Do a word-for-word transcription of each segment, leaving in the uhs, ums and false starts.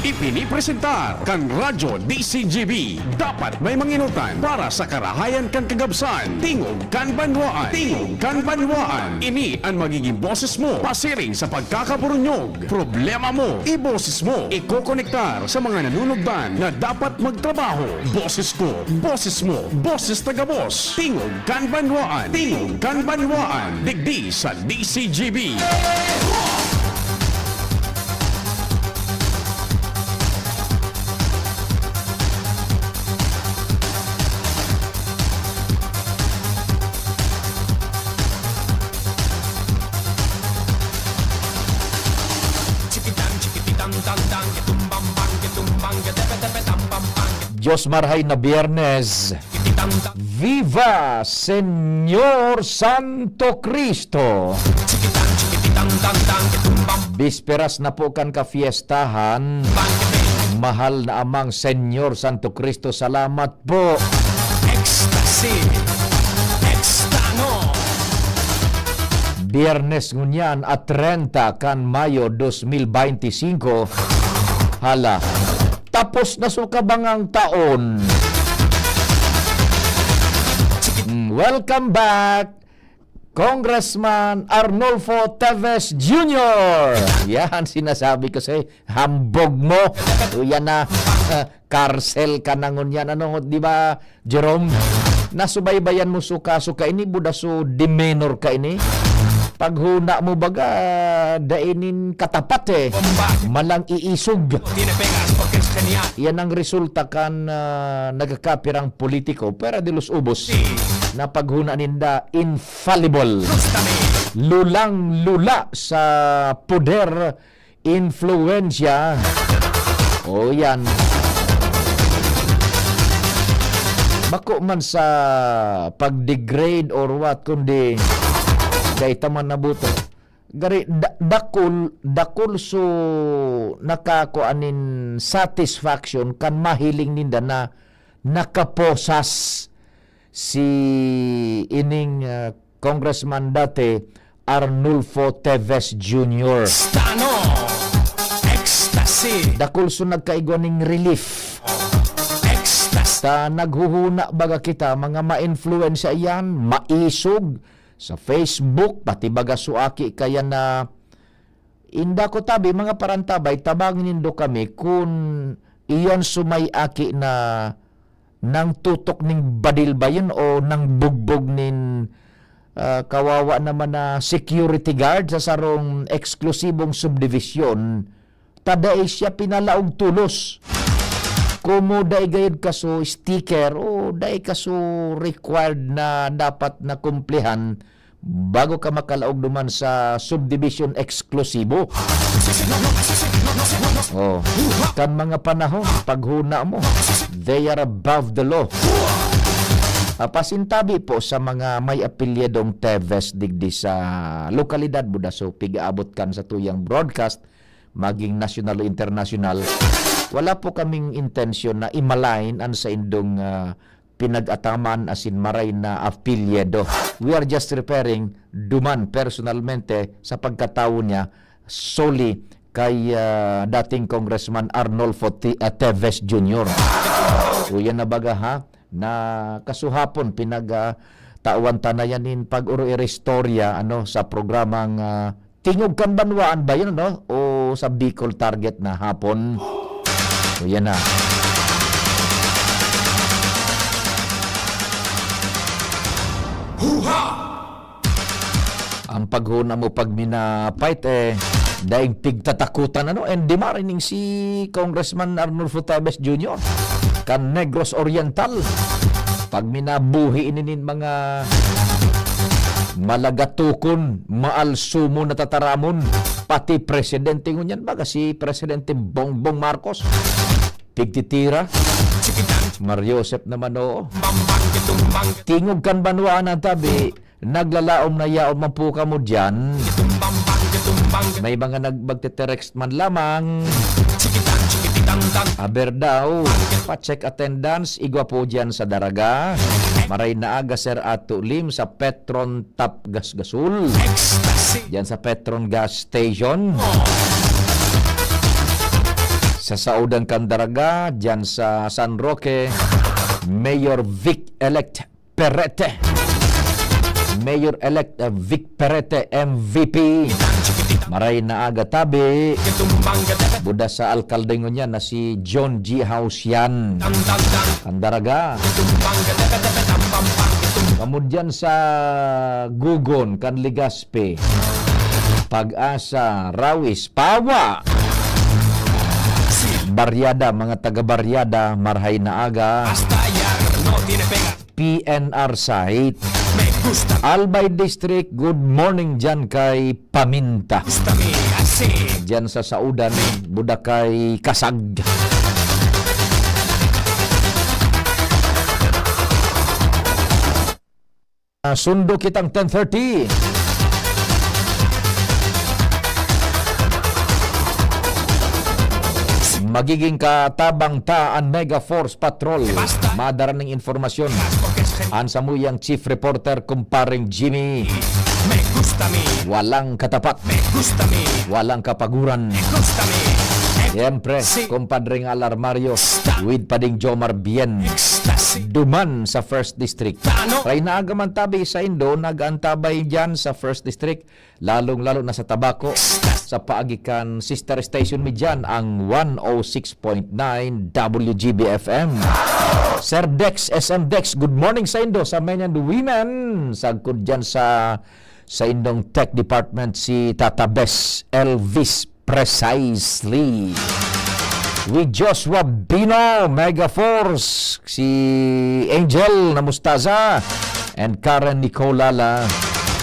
Ipinipresentar kan Radyo D C G B. Dapat may manginotan para sa karahayan kan kagabsan. Tingog kan banwaan. Tingog kan banwaan. Ini an magiging boses mo pasiring sa pagkakaburunyog. Problema mo, iboses mo. Ikokonektar sa mga nanunugdan na dapat magtrabaho. Boses ko, boses mo, boses taga-Boss. Tingog kan banwaan. Tingog kan banwaan. Digdi sa D C G B. Diyos marhay na Biyernes. Viva Señor Santo Cristo! Bisperas na po kan kafiestahan. Mahal na Amang Señor Santo Cristo, salamat po. Ecstasy. Extano. Biyernes ngunyan a treinta kan Mayo dos mil veinticinco. Hala, tapos na so kabangang taon. Mm, welcome back, Congressman Arnulfo Teves Junior. Yan, sinasabi ko sa'yo, hambog mo. O, yan na. Karsel ka na ngunyan. Ano, di ba, Jerome? Nasubaybayan mo so kaso kaini, buda so demeanor kaini. Paghuna mo baga, dai nin katapat eh. Malang iisog. Yan ang resulta kan, ah, nagkakapirang politiko, pwera de los ubos, na paghuna ninda, infallible. Lulang-lula sa poder, influensya. O, yan. Bako man sa pag-degrade or what, kundi dai ta man nabuto. Gari, da-, dakul, dakul so nakakua nin satisfaction kan mahiling ninda na nakaposas si ining, ah, Congressman dati, Arnulfo Teves Junior. Stano! Ecstasy! Dakul so nagkaigwa ning relief. Ecstasy! Ta naghuhuna baga kita, mga ma-influensya iyan, maisog sa Facebook, pati baga so aki kaya na Inda ko tabi, mga parantabay, tabangi nindo kami kun iyan so may aki na nangtutok ning badil ba yun o nangbugbog nin, ah, kawawa naman na security guard sa sarong eksklusibong subdivision, ta dai siya pinalaog tolos. Komo dai gayod kaso sticker o dai kaso required na dapat na kumplihan, bago ka makalaog duman sa subdivision eksklusibo. Oh, kan mga panahon, paghuna mo, they are above the law. Ah, pasintabi po sa mga may apelyidong Teves digdi sa lokalidad, buda so pigaabot kan sa tuyang broadcast, maging nasyonal o internasyonal, wala po kaming intensyon na i-malign an saindong, ah, pinag-ataman asin maray na apelyido. We are just referring duman personalmente sa pagkatawo niya, solely kay, ah, dating Congressman Arnolfo Ti-, ah, Teves Junior. So, yan na baga, ha, na kasuhapon pinag, ah, tawan ta na yan nin pag-oro-iristorya, ano, sa programang, ah, Tingog kan Banwaan ba yun, ano? O sa Bicol Target na hapon? O, yan na. Huha! Ang paghuna mo pag minapait, eh, daing pigtatakutan, ano? And di marining si Congressman Arnulfo Teves Junior kan Negros Oriental. Pag minabuhi ini nin mga malagatokon, maalsumo na tataramon, pati presidente ngunyan, baga si Presidente Bongbong Marcos, pigtitira. Mar Joseph naman, oo. Tingog kan banwaan ang tabi, naglalaom na yaon man po kamo diyan. May mga nag-, magte-text man lamang. Aber daw, pa-check attendance, igwa po dyan sa Daraga. Maray na aga, Sir Ato Lim, sa Petron Tap Gasgasol. Dyan sa Petron Gas Station. Sa Saudan kan Daraga, dyan sa San Roque, Mayor Vic-elect Perete. Mayor-elect, uh, Vic Perete, M V P. Maray na aga tabi. Buda sa alkalde ngunyan na si John G Hausian. Kan Daraga. Kamudyan sa Gugon, kan Legazpi. Pag-asa, Rawis, Pawa. Barriada, mga taga Barriada, marhay na aga. P N R site. Albay District, good morning dyan kay Paminta. Dyan sa Saudan, Budakay, Kasag. Ah, sundo kitang ten thirty. Magiging katabang ta an Mega Force Patrol. Madara ning impormasyon. An samuyang chief reporter, kumpareng Jimmy. Walang katapat. Walang kapaguran. Siyempre, kumpadreng Alarmario with Pading Jomar Bien. Duman sa First District. Ray na aga man tabi saindo, nag-antabay dyan sa First District, lalong-lalo na sa Tabaco. Sa paagi kan sister station mi dyan, ang one oh six point nine W G B F M. Sir Dex, S M Dex, good morning saindo sa men and women. Sagkod dyan sa, saindong tech department, si Tata Bes Elvis. Precisely. With Joshua Bino, Mega Force, si Angel na Mustaza, and Karen Nicole Lala,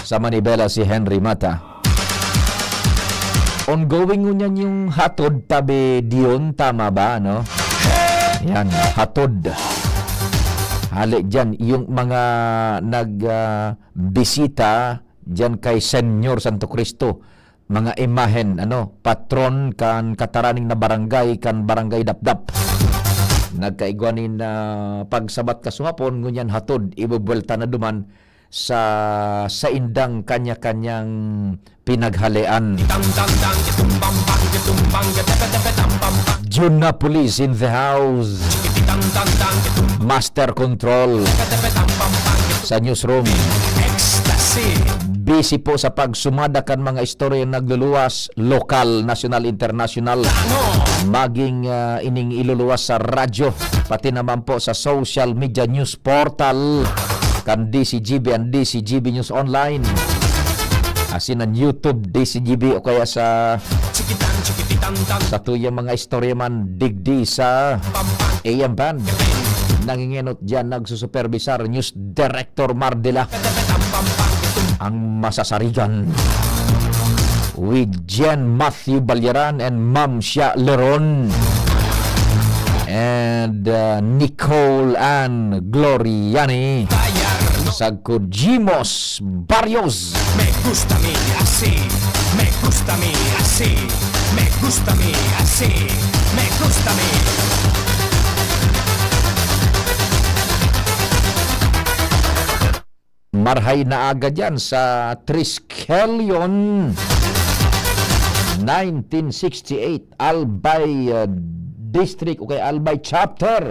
sa Manibela si Henry Mata. Ongoing ngunyan yung hatod tabi Dion, tama ba, no? Yan, hatod. Hali dyan, yung mga nag, ah, bisita dyan kay Senyor Santo Cristo, mga imahen, ano, patron kan Katarani na barangay, kan Barangay Dapdap. Nagkaigwa nin, ah, pagsabat kasuhapon, ngunyan hatod, ibubuwelta na duman sa saindang kanya-kanyang pinaghalean. Dyan na, police in the house. Master Control sa newsroom. Busy po sa pagsumada kan mga istorya nagluluwas, lokal, nasyonal, internasyonal. Maging, ah, ining iluluwas sa radyo, pati naman po sa social media news portal kan D C G B and D C G B News Online. Asin ang YouTube, D C G B, o kaya sa, sa tuyang mga istorya man, digdi sa A M band. Nangingenot dyan, nagsusupervisar, News Director Mardela. Ang masasarigan with Jen Matthew Balyaran and Ma'am Shia Leron. And, uh, Nicole Ann Gloriani. Sagkod Jimos Barrios. Me gusta mi así, me gusta mi así, me gusta mi así, me gusta mi. Marhay na aga dyan sa Triskelion, nineteen sixty-eight, Albay, uh, District o kay Albay Chapter.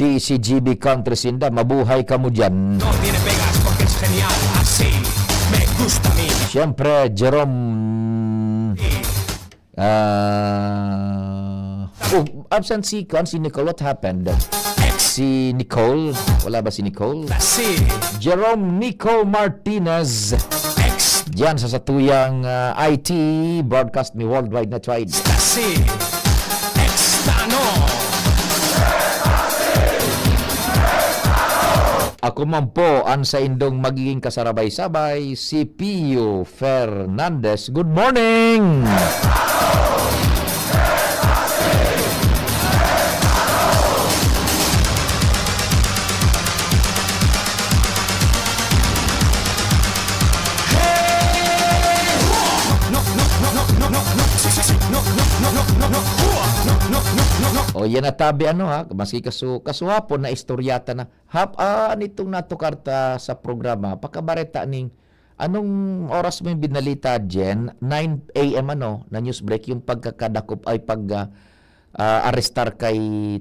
D C G B Country Sinda, mabuhay kamo dyan. No tiene pegas porque es genial. Así me gusta a mí. Siyempre, Jerome, ah, oh, absent si, kuwan, si Nicole. What happened? Si Nicole, wala ba si Nicole? Si Jerome Nico Martinez. Diyan sa satuyang, ah, I T broadcast ni Worldwide Nationwide. Si Extano. Ako man po ang saindong magiging kasarabay-sabay, si Pio Fernandez. Good morning! O yan na tabi, ano ha, maski kasu kasuhapon na istoryata na. Hap ah, nitong natukar ta sa programa, pakabareta ning anong oras mo yung binalita, Jen? Nine a m, ano, na news break, yung pagkakadakop ay pag ah, ah, arestar kay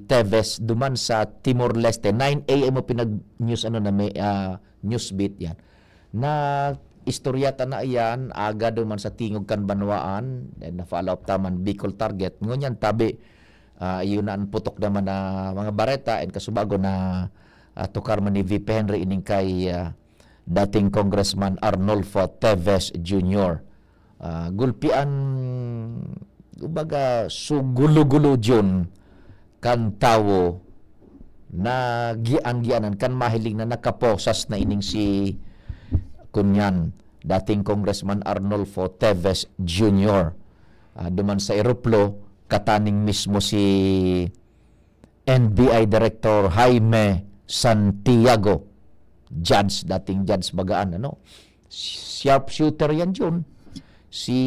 Teves duman sa Timor-Leste. Nine a m mo pinag-news, ano na may ah, news beat yan. Na istorya ta na iyan, aga duman sa tingog kan banwaan, then na-follow up ta man, Bicol Target. Ngunyan tabi, ah, iyo na an putok naman na mga bareta, and kasubago na ah, tukar man ni V P Henry ining kay ah, dating Congressman Arnulfo Teves Junior. Ah, gulpian, kumbaga, sugulo-gulodyon kan tawo na gian-gianan kan mahiling na nakaposas na ining si kunyan, dating Congressman Arnulfo Teves Junior. Ah, duman sa eroplo, kataning mismo si N B I Director Jaime Santiago, judge, dating judge bagaan, ano? Sharpshooter yan, Jun. Si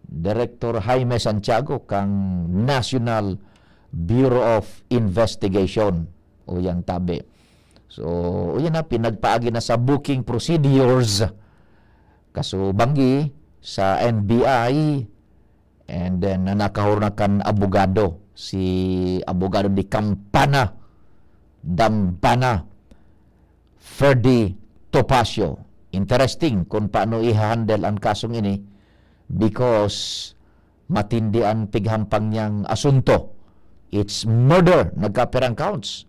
Director Jaime Santiago kang National Bureau of Investigation, o yan tabi. So, o yan na, pinagpaagi na sa booking procedures. Kaso banggi sa N B I, and then na nakahurna kan abogado, si abogado ni Campana, Dambana, Ferdy Topacio. Interesting kung paano iha-handle ang kasong ini because matindi an pighampang niyang asunto. It's murder, nagkapirang counts.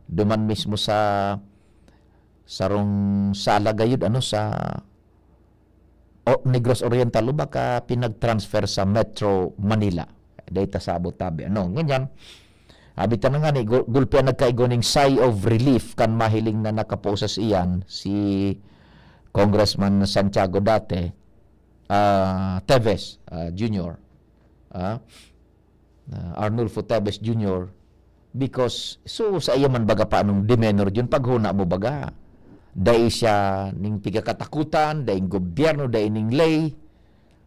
Duman mismo sa sarong sala gayud, ano, sa o, Negros Oriental, o baka pinag-transfer sa Metro Manila. Data sa Abu Dhabi. Ano, ngunyan, abi ta na nga ni, gu- gulpi ang nagkaigo ning sigh of relief kan mahiling na nakaposas iyan si Congressman Santiago dati, ah, Teves ah, Junior. Ah, ah, Arnulfo Teves Junior, because, so, sa iya man baga pa anong demeanor yun, paghuna mo baga, dai siya ning pigkakatakutan, dai ning gobyerno, dai ning ley,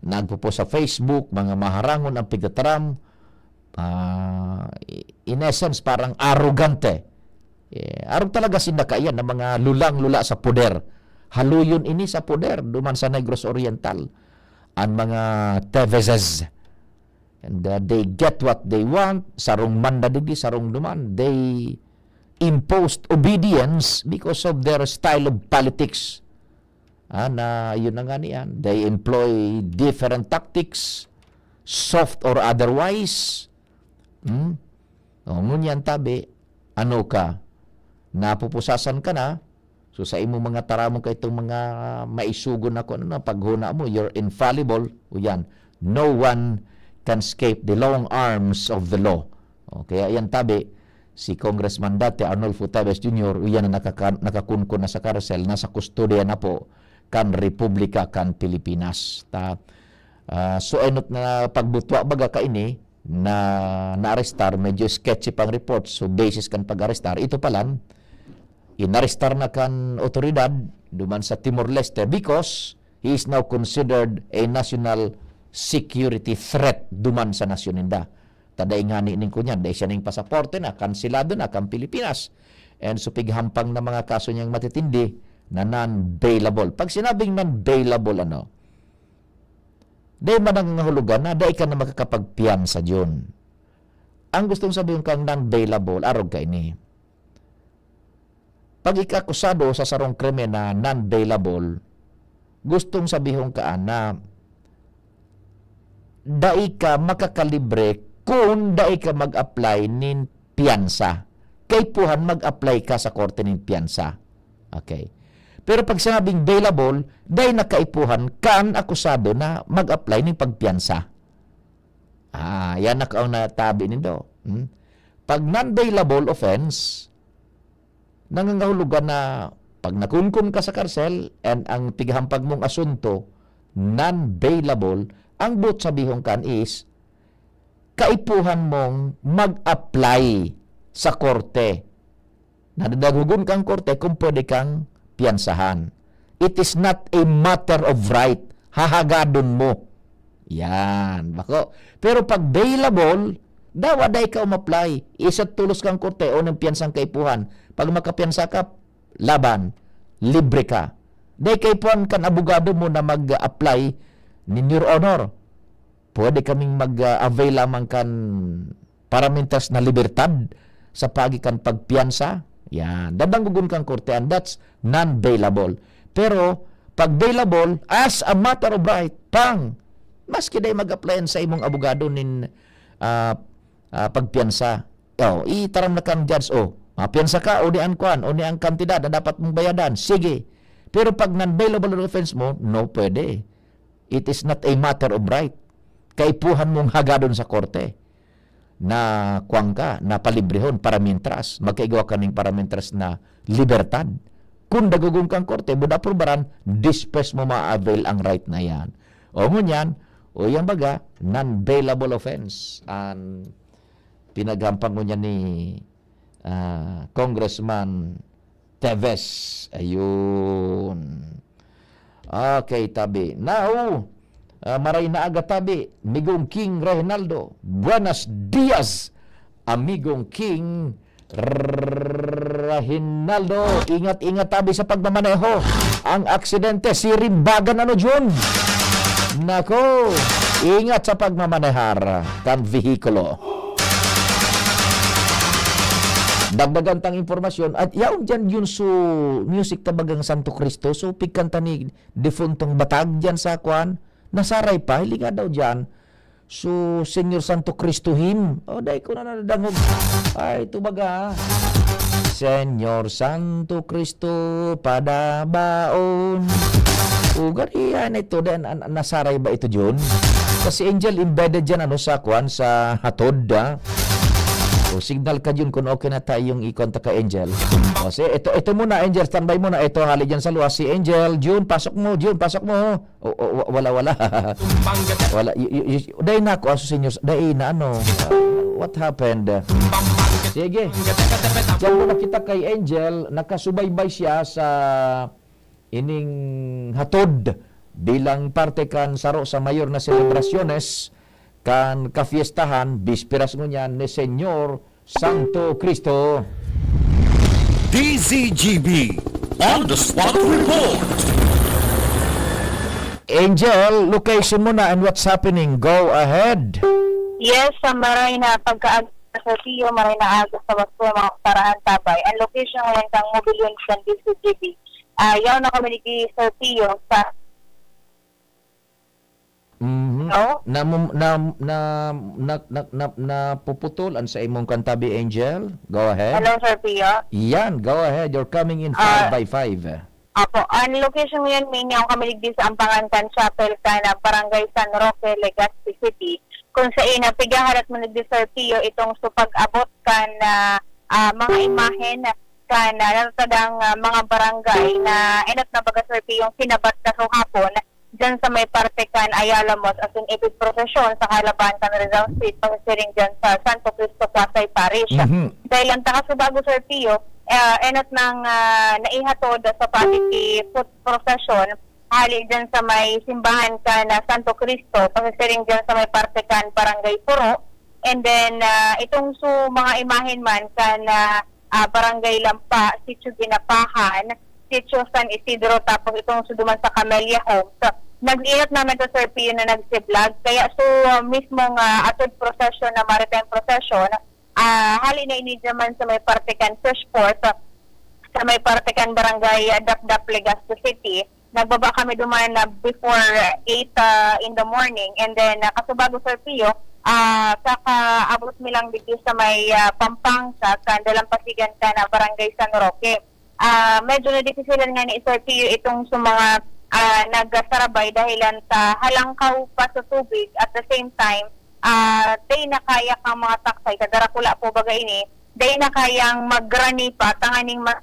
nagpo-post sa Facebook, mga maharangon ang pigtataram, ah, in essence, parang arogante. Eh, arog talaga sinda kaiyan na mga lulang-lula sa poder. Haluyon ini sa poder, duman sa Negros Oriental. Ang mga Teveses. And uh, they get what they want, sarong man na digdi, sarong duman. They imposed obedience because of their style of politics. Ah, na yun na nga niyan. They employ different tactics, soft or otherwise. Hmm? O, ngunyan tabi, ano ka? Napupusasan ka na, so, sa imong mga taramon ka itong mga maisugon na kung ano na, paghuna mo, you're infallible. O yan, no one can escape the long arms of the law. O, kaya yan tabi, si Congressman dati Arnulfo Teves Junior, o yan na nakaka- nakakunkon na sa karsel, nasa kustodiya na po kan Republika kan Pilipinas. Ta, ah, so enot na pagbutwa baga kaini, na naarestar, medyo sketchy pang report. So, basis kan pag-arestar, ito palan, inarestar na kan otoridad duman sa Timor-Leste because he is now considered a national security threat duman sa nasyon ninda. Ta dai ngani ning kunyan, dai siya ning pasaporte na, kanselado na kan Pilipinas. And so, pighampang na mga kaso niyang matitindi na non-bailable. Pag sinabing non-bailable, ano, dai man nangangahulugan na dai ka na makakapagpiyansa diyon. Ang gustong sabihon kang non-bailable, arog kaini. Pag ika akusado sa sarong krimen na non-bailable, gustong sabihon ka na dai ka makakalibre kun dai ka mag-apply nin piyansa. Kaipuhan mag-apply ka sa korte nin piyansa. Okay. Pero pag sinabing bailable, dai na kaipuhan kan akusado na mag-apply nin pagpiyansa. Ah, yan na kaong natabi nindo. Hmm? Pag non-bailable offense, nangangahulugan na pag nakunkum ka sa karsel and ang pighampag mong asunto, non-bailable, ang buot sabihon kan is, kaipuhan mong mag-apply sa korte. Nadadaghogon kang korte kung pwede kang piyansahan. It is not a matter of right. Hahagadon mo. Yan, bako. Pero pag bailable, dawa dai ka umapply. Isa tolos kang korte o ng piyansang kaipuhan. Pag makapiyansa ka, laban, libre ka. Dai kaipuhan kan abogado mo na mag-apply nin Your Honor. Pwede kaming mag-avail lamang kan paramintras na libertad sa pagi kan pagpiyansa. Yan. Dadanggogon kang korte, and that's non-bailable. Pero, pag bailable, as a matter of right, pang, maski dai mag-applyan sa imong abogado nin, ah, ah, pagpiyansa. Oh, itaram na kang judge, oh, mapiyansa ka, o ni ang kwan, o ni ang kantidad na dapat mong bayadan. Sige. Pero pag non-bailable offense mo, no, pwede. It is not a matter of right. Kaipuhan mong hagadon sa korte na kwan ka, na palibrehon, paramintras. Magkaigwa ka ning paramintras na libertad. Kung dagogon kang korte, buda aprobaran, despues mo ma-avail ang right na yan. O ngunyan, o yang baga, non-bailable offense. Ang pinaghampang ngunyan ni, ah, Congressman Teves. Ayun. Okay, tabi. Now, ah, maray na aga, tabi. Migong King Reginaldo. Buenos dias, amigong King Reginaldo. Ingat-ingat, tabi, sa pagmamaneho. Ang aksidente, sirimbagan, ano, Jun? Nako, ingat sa pagmamanehar kan vehikulo. Dagdagan tang impormasyon, at yaon diyan yun su music ta bagang Santo Cristo, su pigkanta ni defuntong Batag diyan sa kwan, nasaray pa, hilinga daw diyan, su Señor Santo Cristo hymn. O, dai ko na nadangog. Ay, ito baga, ah. Señor Santo Cristo, padabaon. O, garihan ito, dan, an, an, nasaray ba ito, Jun? Kasi Angel embedded diyan, ano, sa kwan, sa hatod, ah. O, signal ka, Jun, kung okay na tayong ikontak ka, Angel. O, si, ito, ito muna, Angel, standby muna. Ito, hali diyan sa luwas, si Angel. Jun, pasok mo, Jun, pasok mo. O, o, wa-, wala, wala. Wala, y-, y-, y-, dai na ako, aso, senyos, dai na, ano, ah, what happened? Sige. Diyan muna kita kay Angel. Nakasubaybay siya sa ining hatod bilang parte kan saro sa mayor na selebrasyones kan kafiestahan, bisperas ngunyan ni Señor Santo Cristo. D Z G B on the spot report. Angel, location mo na and what's happening. Go ahead. Yes, sa maray na pagkaag-, sa Tio, maray na aga sa Waso, mga parahan tabay. Ang location ngayon kang Mobilion sa D Z G B. Ah, yaw na kami ni Sir Tio sa Mhm. Hello? Namum-, nam-, na, na, na, na, napuputol an sa imong kantabi, Angel. Go ahead. Hello, Sir Pio. Yan, go ahead. You're coming in Ah, five by five. Apo, ang location ngayon, may inyo kami digdi sa Ampangan kan Chapel kan, ah, Barangay San Roque, Legazpi City. Kung sa ina, pigahalat mo digdi, Sir Pio, itong sa pag-abot kan, ah, ah, mga imahen kan, ah, natatadang, ah, mga barangay na enot na baga, Sir Pio, yung sinabat na kahapon. Diyan sa may parte kan Ayala Mall, as in, ipig prosesyon sa kalaban kan Rizal Street, pasisiring diyan sa Santo Cristo, Pasay Parish. Mhm. Dahil ang takasubago, Sir Pio, ah, enot nang, ah, naihatod sa pati foot procession, hali diyan sa may simbahan kan Santo Cristo, pasisiring diyan sa may parte kan Barangay Puro. And then, ah, itong su mga imahen man kan, ah, ah, Barangay Lampa, Sitio Ginapahan, Sitio San Isidro, tapos itong su duman sa Camellia Homes. Nag-inot naman sa Sir Pio na nagsiblag. Kaya su mismong, ah, atod procession na maritime procession, ah, hali na ini diyan man sa may parte kan Fishport, sa may parte kan Barangay, ah, Dapdap, Legazpi City. Nagbaba kami duman na before eight, ah, in the morning. And then, ah, kasubago, Sir Pio, ah, kakaabot mi lang digdi sa may, ah, Pampanga, kan dalampasigan kan Barangay San Roque. Ah, medyo nadisisilan nga ni Sir Pio itong sa mga, ah, nagsasarabay dahilan sa halangkaw pa sa tubig. At the same time, ah, dai na kaya kang mga taksay, sa Darakula po baga ini, dai na kayang magrani pa, tanganing ma-,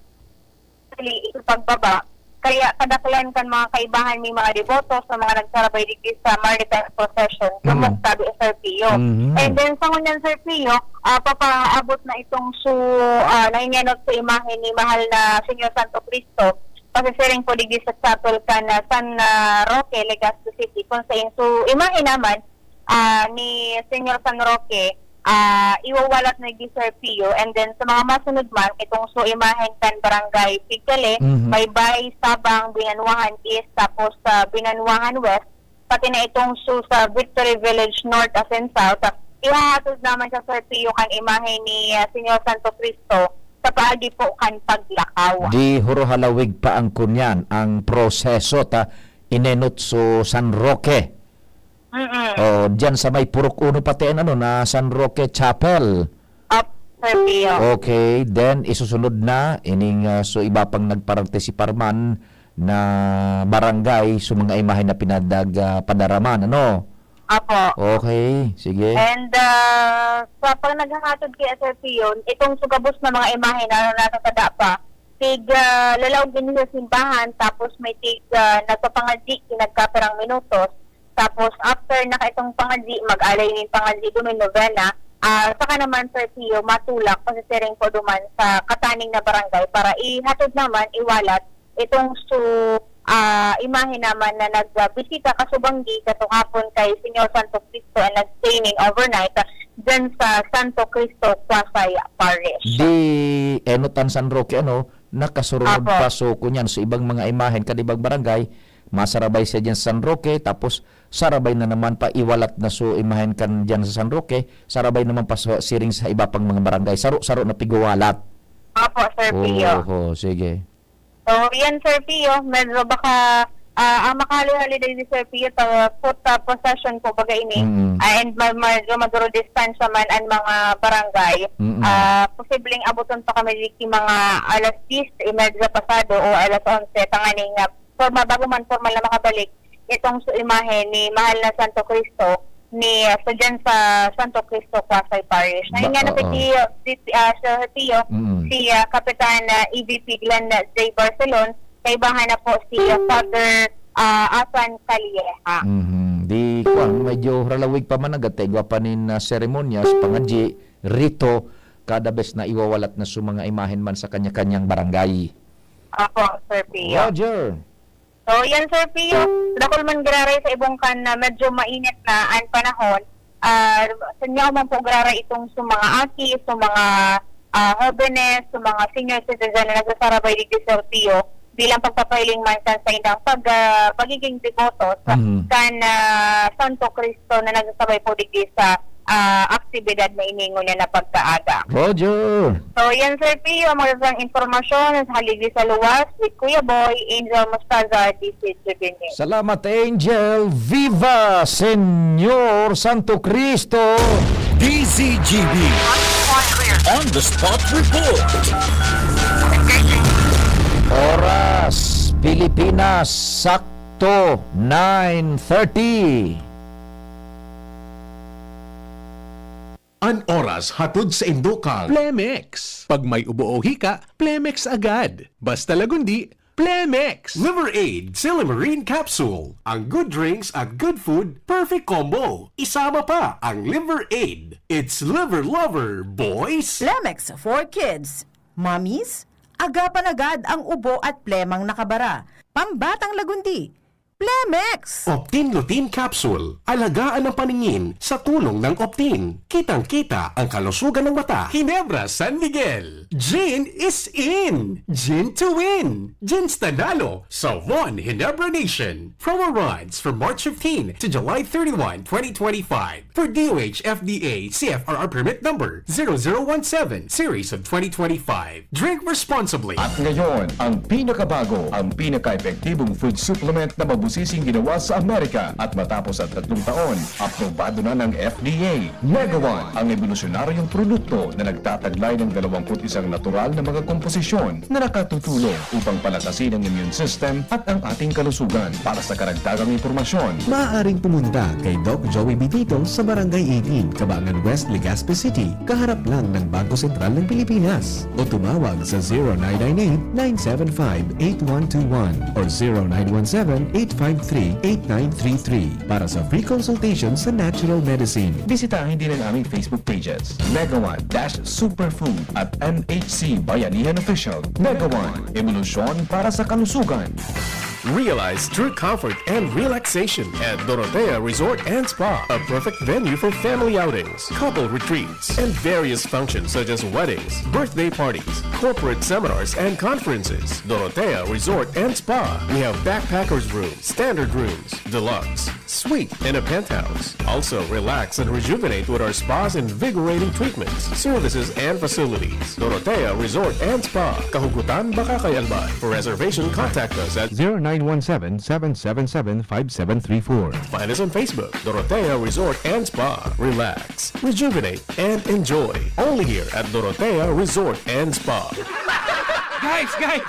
dali ito pagbaba. Kaya kadaklan kan mga kaibahan may mga deboto sa mga nagsarabay digdi sa Maritime Procession, Mm. tumok sabi ni Sir Pio. Mhm. And then sa ngunyan, Sir Pio, ah, papaabot na itong su-, ah, nahingenot sa imahe ni mahal na Señor Santo Cristo, masisiring po digdi sa chapel kan, ah, San, ah, Roque, Legazpi City, kung sain su imahe naman, ah, ni Señor San Roque, ah, iwawalat na digdi, Sir Pio, and then sa mga masunod man, itong su imahen kan Barangay Pigcale, Mhm. Baybay, Sabang, Binanwahan East, tapos sa Binanwahan West, pati na itong su sa Victory Village North asin South, ihahatod naman siya, Sir Pio, kan imahe ni, ah, Señor Santo Cristo sa paagi po kan paglakaw. Di huruhalawig pa ang kunyan, ang proseso ta inenot su San Roque. Mm-mm. O, diyan sa may Purok Uno pati an ano, na San Roque Chapel. Up, Sir Pio. Okay, then isusunod na ining, ah, su iba pang nagpartisipar man na barangay su mga imahen na pinadag-, ah, padara man, ano? Apo. Okay, sige. And, ah, sa pag naghahatod kaya, Sir Pio, itong su gabos na mga imahe na nasa sada pa, tig, ah, lalaog ini sa simbahan, tapos may tig, ah, nagpapangadyi, tig nagkapirang minutos. Tapos, after na kaitong pangadyi, mag-alay nin pangadyi, duman novena, ah, saka naman, Sir Pio, matulak, pasisiring po duman sa kataning na barangay para ihatod naman, iwalat itong su, ah, imahe naman na nagbisita kasubanggi katuhapon kay Señor Santo Cristo and nag-stay nin overnight, ah, dyan sa Santo Cristo Quasay Parish. Di enotan San Roque, ano, nakasurunod Apo. pa, so, kunyan, sa ibang mga imahen kan ibang barangay, masarabay siya dyan sa San Roque, tapos sarabay na naman pa iwalat na su imahen kan dyan sa San Roque, sarabay naman pa sa, siring sa iba pang mga barangay. Saro-saro na pigwawalat. Opo, Sir Pio. Oho, sige. So, yan, Sir Pio, medyo baka, ah, ang makahali-hali digdi, Sir Pio, ta foot, ah, procession po baga ini. Mm. Ah, and ma-, medyo maduro distansya man ang mga barangay. Mm. Ah, posibleng abuton pa kami digdi mga alas diyes y medya pasado o alas onse, tanganing, ah, porma, bago man pormal na makabalik itong su imahe ni Mahal na Santo Cristo ni, ah, sa, dyan sa Santo Cristo Quasay Parish. Na Ba-, yun nga na oo. si, si, ah, Sir Pio, Mm. si, ah, Kapitan, ah, E V P Glenn J Barcelon, kaibahan na po si, ah, Father, ah, Asan Calleja. Mhm. Di, kwan, medyo ralawig pa man, nagataigwa pa nin, ah, seremonyas, pangadyi, rito, kada bes na iwawalat na su mga imahen man sa kanya-kanyang barangay. Apo, Sir Pio. Roger. So, yan, Sir Pio. Dakul man giraray sa ibong kan na medyo mainit na an panahon. Ah, sa inyo man po giraray itong sa mga aki, sa mga, ah, hobenes, sa mga senior citizen na nagsasarabay digdi, Sir Pio, bilang pagpapahiling man kan saindang pag-, ah, pagiging deboto sa Mhm. kan, ah, Santo Cristo na nagsasabay po digdi sa, ah, aktibidad na iningon niya na pagkaaga. Roger! So, yan, Sir Pio, ang magandang impormasyon sa Haligi sa Luwas with Kuya Boy, Angel Mostaza, D Z G B News. Salamat, Angel. Viva Señor Santo Cristo! D Z G B On the Spot Report. Oras, Pilipinas, sakto, nine thirty. An oras hatod saindo kan Plemex. Pag may ubo o hika, Plemex agad. Basta Lagundi, Plemex! Liver Aid Silymarin Capsule. Ang good drinks at good food, perfect combo. Isama pa ang Liver Aid. It's Liver Lover, boys! Plemex for kids. Mommies, agapan agad ang ubo at plemang nakabara. Pambatang Lagundi, Plemex! Optin Lutein Capsule. Alagaan ang paningin sa tulong ng Optin. Kitang-kita ang kalusugan ng mata. Ginebra San Miguel. Gin is in! Gin to win! Gin Stanalo sa One Ginebra Nation. Promo runs from March fifteen to July thirty-one, twenty twenty-five. For D O H F D A C F R R permit number zero zero one seven series of twenty twenty-five. Drink responsibly. At ngayon, ang pinakabago, ang pinaka-epektibong food supplement na mabusising ginawa sa Amerika. At matapos ang tatlong taon, aprobado na ng F D A. Mega One, ang ebolusyonaryong produkto na nagtataglay ng dalawampu't isang natural na mga komposisyon na nakatutulong upang palakasin ang immune system at ang ating kalusugan. Para sa karagdagang impormasyon, maaaring pumunta kay Doc Joey Bitito sa Barangay eighteen, Kabangan West, Legazpi City, kaharap lang ng Bangko Sentral ng Pilipinas. O tumawag sa zero nine nine eight, nine seven five, eight one two one or zero nine one seven, eight five three eight nine three three para sa free consultation sa natural medicine. Bisitahin din ang aming Facebook pages, Mega One dash Superfood at M H C Bayanihan Official. Mega One, ebolusyon para sa kalusugan. Realize true comfort and relaxation at Dorotea Resort and Spa, a perfect venue for family outings, couple retreats, and various functions such as weddings, birthday parties, corporate seminars, and conferences. Dorotea Resort and Spa. We have backpackers room, standard rooms, deluxe, suite, and a penthouse. Also, relax and rejuvenate with our spa's invigorating treatments, services, and facilities. Dorotea Resort and Spa, Kahugutan, Bacacay, Albay. For reservation, contact us at zero nine one seven, seven seven seven, five seven three four. Find us on Facebook, Dorotea Resort and Spa. Relax, rejuvenate, and enjoy. Only here at Dorotea Resort and Spa. Guys, guys!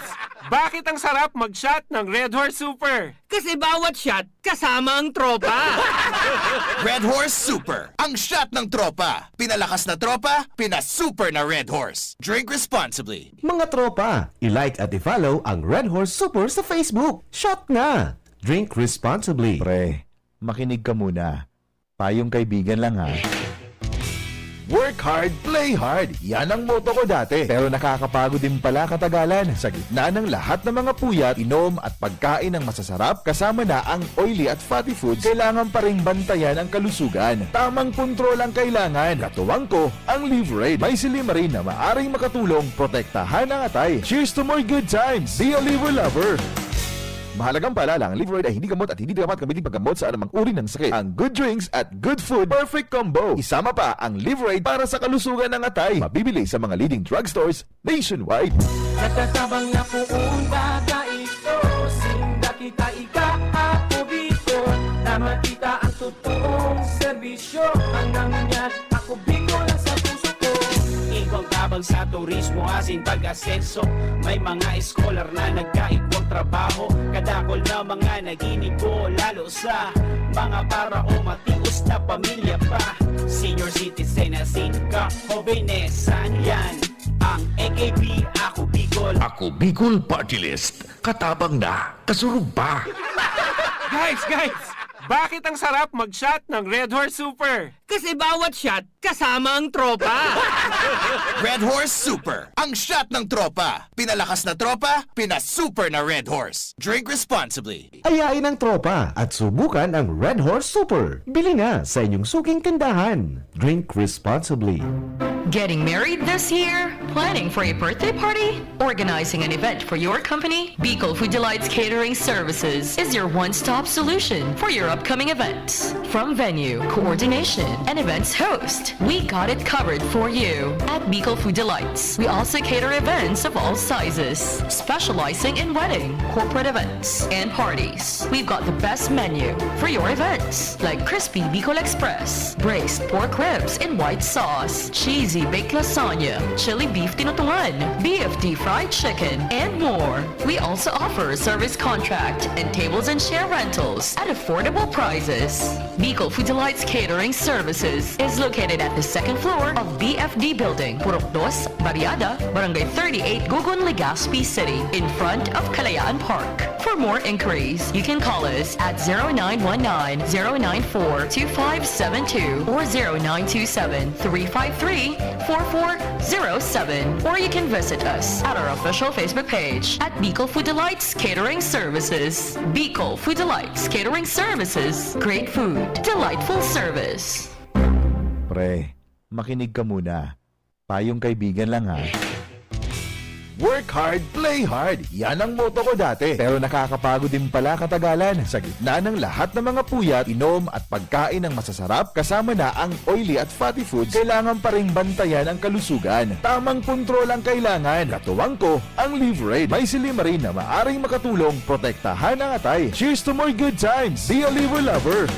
Bakit ang sarap mag-shot ng Red Horse Super? Kasi bawat shot, kasama ang tropa. Red Horse Super, ang shot ng tropa. Pinalakas na tropa, pinasuper na Red Horse. Drink responsibly. Mga tropa, i-like at i-follow ang Red Horse Super sa Facebook. Shot na! Drink responsibly. Pre, makinig ka muna. Payong kaibigan lang, ha. Work hard, play hard. Yan ang motto ko dati. Pero nakakapagod din pala katagalan. Sa gitna ng lahat ng mga puyat, inom at pagkain ng masasarap, kasama na ang oily at fatty foods, kailangan pa ring bantayan ang kalusugan. Tamang kontrol ang kailangan. Katuwang ko, ang Liverade. May silymarin na maaring makatulong protektahan ang atay. Cheers to more good times! Be a Liver Lover! Mahalagang paalala, ang Liverade ay hindi gamot at hindi dapat gamitin paggamot sa anumang uri ng sakit. Ang good drinks at good food, perfect combo. Isama pa ang Liverade para sa kalusugan ng atay. Mabibili sa mga leading drugstores nationwide. Natatabang na poon bata ito, sinda kita ika-Ako Bicol, na makita ang totoong serbisyo. Ang nangyayari, Ako Bicol ang sa puso ko. Igwang tabang sa turismo, asin pag-asenso. May mga scholar na nagkaigwang trabaho. Kadakol na mga naginibo, lalo sa mga para o matios na pamilya pa. Senior citizen asin ka, hobenesan yan. Ang A K P, Ako Bicol. Ako Bicol Party List. Katabang na. Kasurog pa. Guys, guys! Bakit ang sarap mag-shot ng Red Horse Super? Kasi bawat shot, kasama ang tropa. Red Horse Super, ang shot ng tropa. Pinalakas na tropa, pinasuper na Red Horse. Drink responsibly. Ayain ang tropa at subukan ang Red Horse Super. Bili na sa inyong suking tindahan. Drink responsibly. Getting married this year? Planning for a birthday party? Organizing an event for your company? Bicol Food Delights Catering Services is your one-stop solution for your upcoming events. From venue, coordination, and events host, we got it covered for you. At Bicol Food Delights, we also cater events of all sizes, specializing in wedding, corporate events, and parties. We've got the best menu for your events, like crispy Bicol Express, braised pork ribs in white sauce, cheesy baked lasagna, chili beef tinutungan, B F D fried chicken, and more. We also offer service contract and tables and share rentals at affordable prices. Bicol Food Delights Catering Services is located at the second floor of B F D Building, Purok Dos, Barriada, Barangay thirty-eight, Gogon, Legazpi City, in front of Kalayaan Park. For more inquiries, you can call us at zero nine one nine, zero nine four, two five seven two or zero nine two seven, three five three, four four zero seven. Or you can visit us at our official Facebook page at Bicol Food Delights Catering Services. Bicol Food Delights Catering Services. Great food, delightful service. Pre, makinig ka muna. Payong kaibigan lang, ha. Work hard, play hard. Yan ang motto ko dati. Pero nakakapagod din pala katagalan. Sa gitna ng lahat ng mga puyat, inom at pagkain ng masasarap, kasama na ang oily at fatty foods, kailangan pa ring bantayan ang kalusugan. Tamang kontrol ang kailangan. Katuwang ko, ang Liverade. May silymarin na maaring makatulong protektahan ang atay. Cheers to more good times! Be a Liver Lover!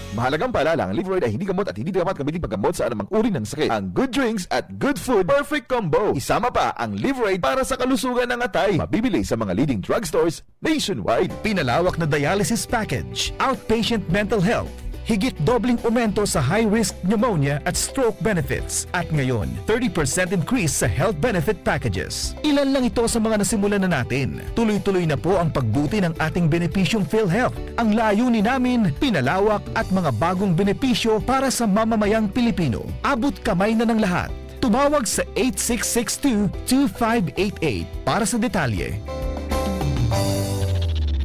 Mahalagang paalala, ang Liverade ay hindi gamot at hindi dapat gamitin paggamot sa anumang uri ng sakit. Ang good drinks at good food, perfect combo. Isama pa ang Liverade para sa kalusugan ng atay. Mabibili sa mga leading drugstores nationwide. Pinalawak na dialysis package, outpatient mental health, Higit dobleng aumento sa high-risk pneumonia at stroke benefits. At ngayon, thirty percent increase sa health benefit packages. Ilan lang ito sa mga nasimulan na natin. Tuloy-tuloy na po ang pagbuti ng ating benepisyong PhilHealth. Ang layunin namin, pinalawak at mga bagong benepisyo para sa mamamayang Pilipino. Abot kamay na ng lahat. Tumawag sa eight six six two, two five eight eight para sa detalye.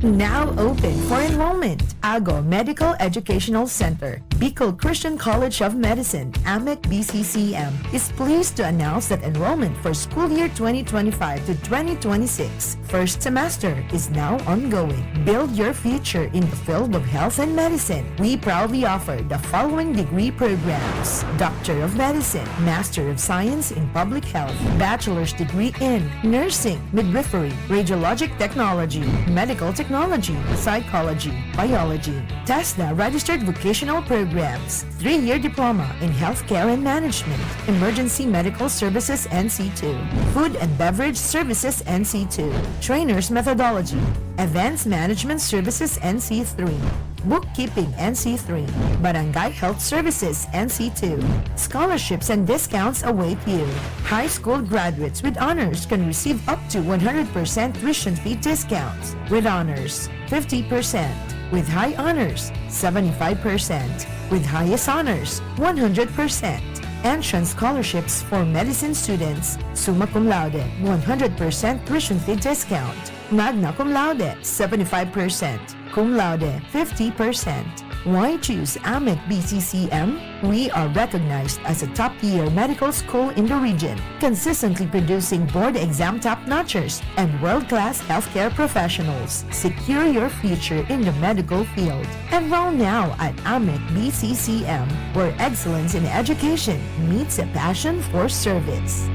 Now open for enrollment. Ago Medical Educational Center, Bicol Christian College of Medicine, AMEC B C C M, is pleased to announce that enrollment for school year twenty twenty-five to twenty twenty-six first semester is now ongoing. Build your future in the field of health and medicine. We proudly offer the following degree programs: Doctor of Medicine, Master of Science in Public Health, Bachelor's degree in Nursing, Midwifery, Radiologic Technology, Medical Technology, Psychology, Biology, TESDA Registered Vocational Programs, three-year diploma in healthcare and management, emergency medical services N C two, food and beverage services N C two, trainer's methodology, events management services N C three, bookkeeping N C three, barangay health services N C two. Scholarships and discounts await you. High school graduates with honors can receive up to one hundred percent tuition fee discounts with honors. fifty percent, with high honors, seventy-five percent, with highest honors, one hundred percent. Entrance scholarships for medicine students, summa cum laude, one hundred percent tuition fee discount, magna cum laude, seventy-five percent, cum laude, fifty percent. Why choose AMEC B C C M? We are recognized as a top-tier medical school in the region, consistently producing board exam top-notchers and world-class healthcare professionals. Secure your future in the medical field. Enroll now at AMEC B C C M, where excellence in education meets a passion for service.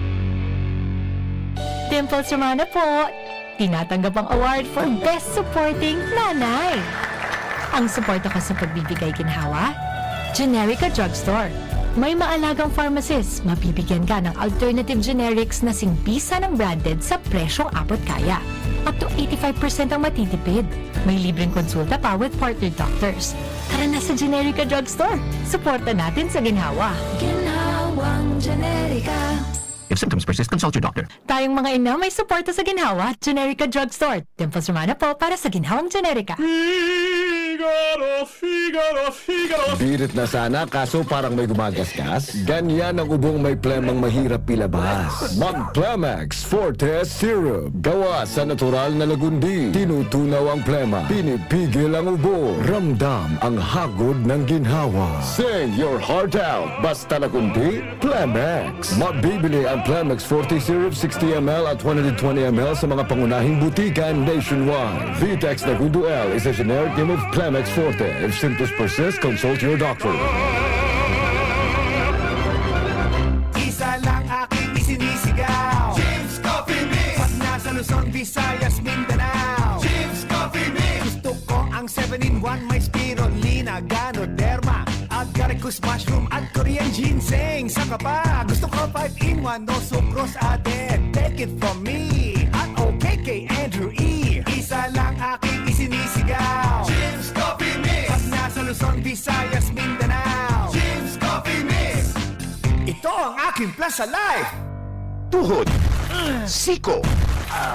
Dimples Romana po! Tinatanggap ang award for Best Supporting Nanay. Ang suporta ko sa pagbibigay ginhawa, Generica Drugstore. May maalagang pharmacist, mabibigyan ka ng alternative generics na singbisa ng branded sa presyong abot kaya. Up to eighty-five percent ang matitipid. May libreng konsulta pa with partner doctors. Tara na sa Generica Drugstore. Suporta natin sa ginhawa. Ginhawang Generica. If symptoms persist, consult your doctor. Tayong mga ina may suporta sa ginhawa, Generica Drugstore. Dimples Romana po para sa ginhawang Generica. Figaro, Figaro, Figaro. Birit na sana, kaso parang may gumagasgas. Ganyan ang ubong may plemang mahirap ilabas. Mag Plemex Forte Syrup. Gawa sa natural na lagundi. Tinutunaw ang plema. Pinipigil ang ubo. Ramdam ang hagod ng ginhawa. Sing your heart out. Basta lagundi, Plemex. Mabibili ang Plemex Forte Syrup sixty M L at one hundred twenty M L sa mga pangunahing butika nationwide. Vitex Nagundo L is a generic name of Plemex Forte. If symptoms persist, consult your doctor. Isa lang aking isinisigaw. James Coffee Mix. Pag nasa Luzon, Visayas, Mindanao. James Coffee Mix. Gusto ko ang seven-in-one, may spirulina, ganoderma, agaricus mushroom at Korean ginseng. Saka pa, gusto ko five-in-one, no sucrose added. Take it from me at okay kay Andrew E. Isa lang aking isinisigaw. James Coffee Mix. Pag nasa Luzon, Visayas, Mindanao. James Coffee Mix. Ito ang aking plus sa life. Tuhod, siko,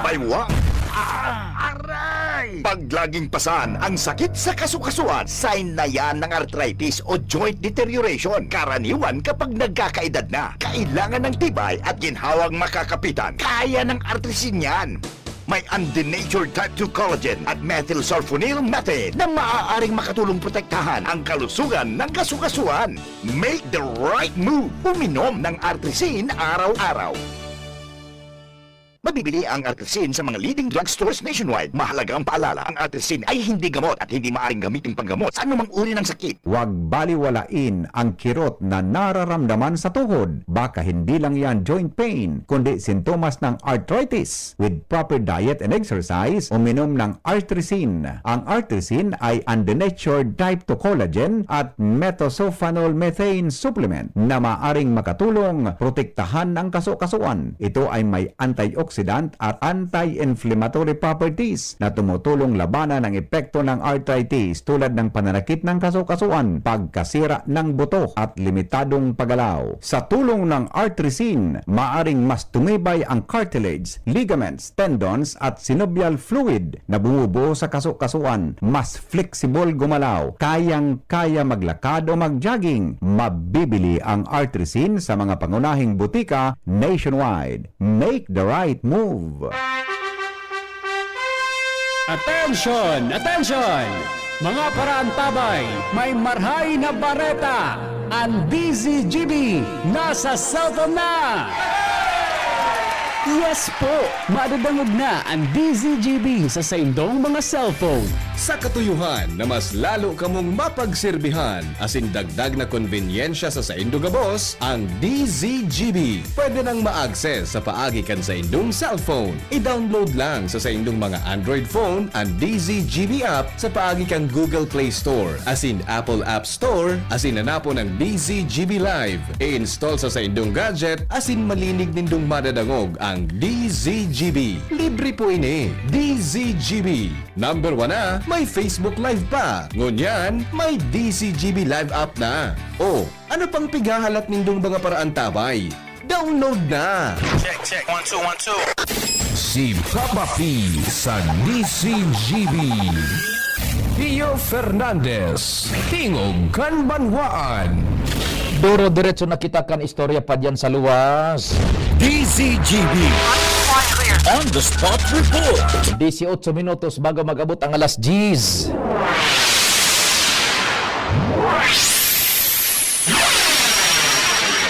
baywang, aray! Pag laging pasan ang sakit sa kasukasuan, sign na yan ng arthritis o joint deterioration. Karaniwan kapag nagkakaedad na, kailangan ng tibay at ginhawang makakapitan. Kaya ng Artrisin yan. May undenatured type two collagen at methylsulfonyl methane na maaaring makatulong protektahan ang kalusugan ng kasukasuan. Make the right move. Uminom ng Artrisin araw-araw. Mabibili ang Artrisin sa mga leading drugstores nationwide. Mahalaga ang paalala, ang Artrisin ay hindi gamot at hindi maaaring gamitin panggamot sa anumang uri ng sakit. Huwag baliwalain ang kirot na nararamdaman sa tuhod. Baka hindi lang yan joint pain, kundi sintomas ng arthritis. With proper diet and exercise, uminom ng Artrisin. Ang Artrisin ay undenatured type two collagen at methylsulfonyl methane supplement na maaring makatulong protektahan ang kasukasuan. Ito ay may antioxidant antioxidant at anti-inflammatory properties na tumutulong labanan ang epekto ng arthritis tulad ng pananakit ng kaso-kasuan, pagkasira ng buto at limitadong paggalaw. Sa tulong ng Artrisin, maaring mas tumibay ang cartilage, ligaments, tendons at synovial fluid na bumubuo sa kaso-kasuan. Mas flexible gumalaw, kayang-kaya maglakad o mag-jogging. Mabibili ang Artrisin sa mga pangunahing butika nationwide. Make the right move. Attention! Attention! Mga paraantabay, may marhay na bareta! An D Z G B nasa cellphone na! Yes po! Madadangog na an D Z G B sa saindong mga cellphone. Sa katuyuhan na mas lalo kamong mapagserbihan asin dagdag na konbenyensya sa saindo gabos, ang D Z G B pwede nang ma-access sa paagi kan saindong cellphone. I-download lang sa saindong mga Android phone an D Z G B app sa paagi kan Google Play Store asin Apple App Store asin hanapon ang D Z G B Live. I-install sa saindong gadget asin malinig nindong madadangog ang D Z G B. Libre po ini. D Z G B. Number one na, may Facebook Live pa. Ngunyan, may D Z G B Live app na. O, ano pang pighahalat nindong mga paraantabay? Download na! Check, check. One, two, one, two. Si Papa P sa D Z G B. Pio Fernandez, Tingog kan Banwaan. Duro, diretso na kita kan istorya pa diyan sa luwas. D Z G B. On the spot report. Dieciocho minutos bago mag-abot ang alas diyes.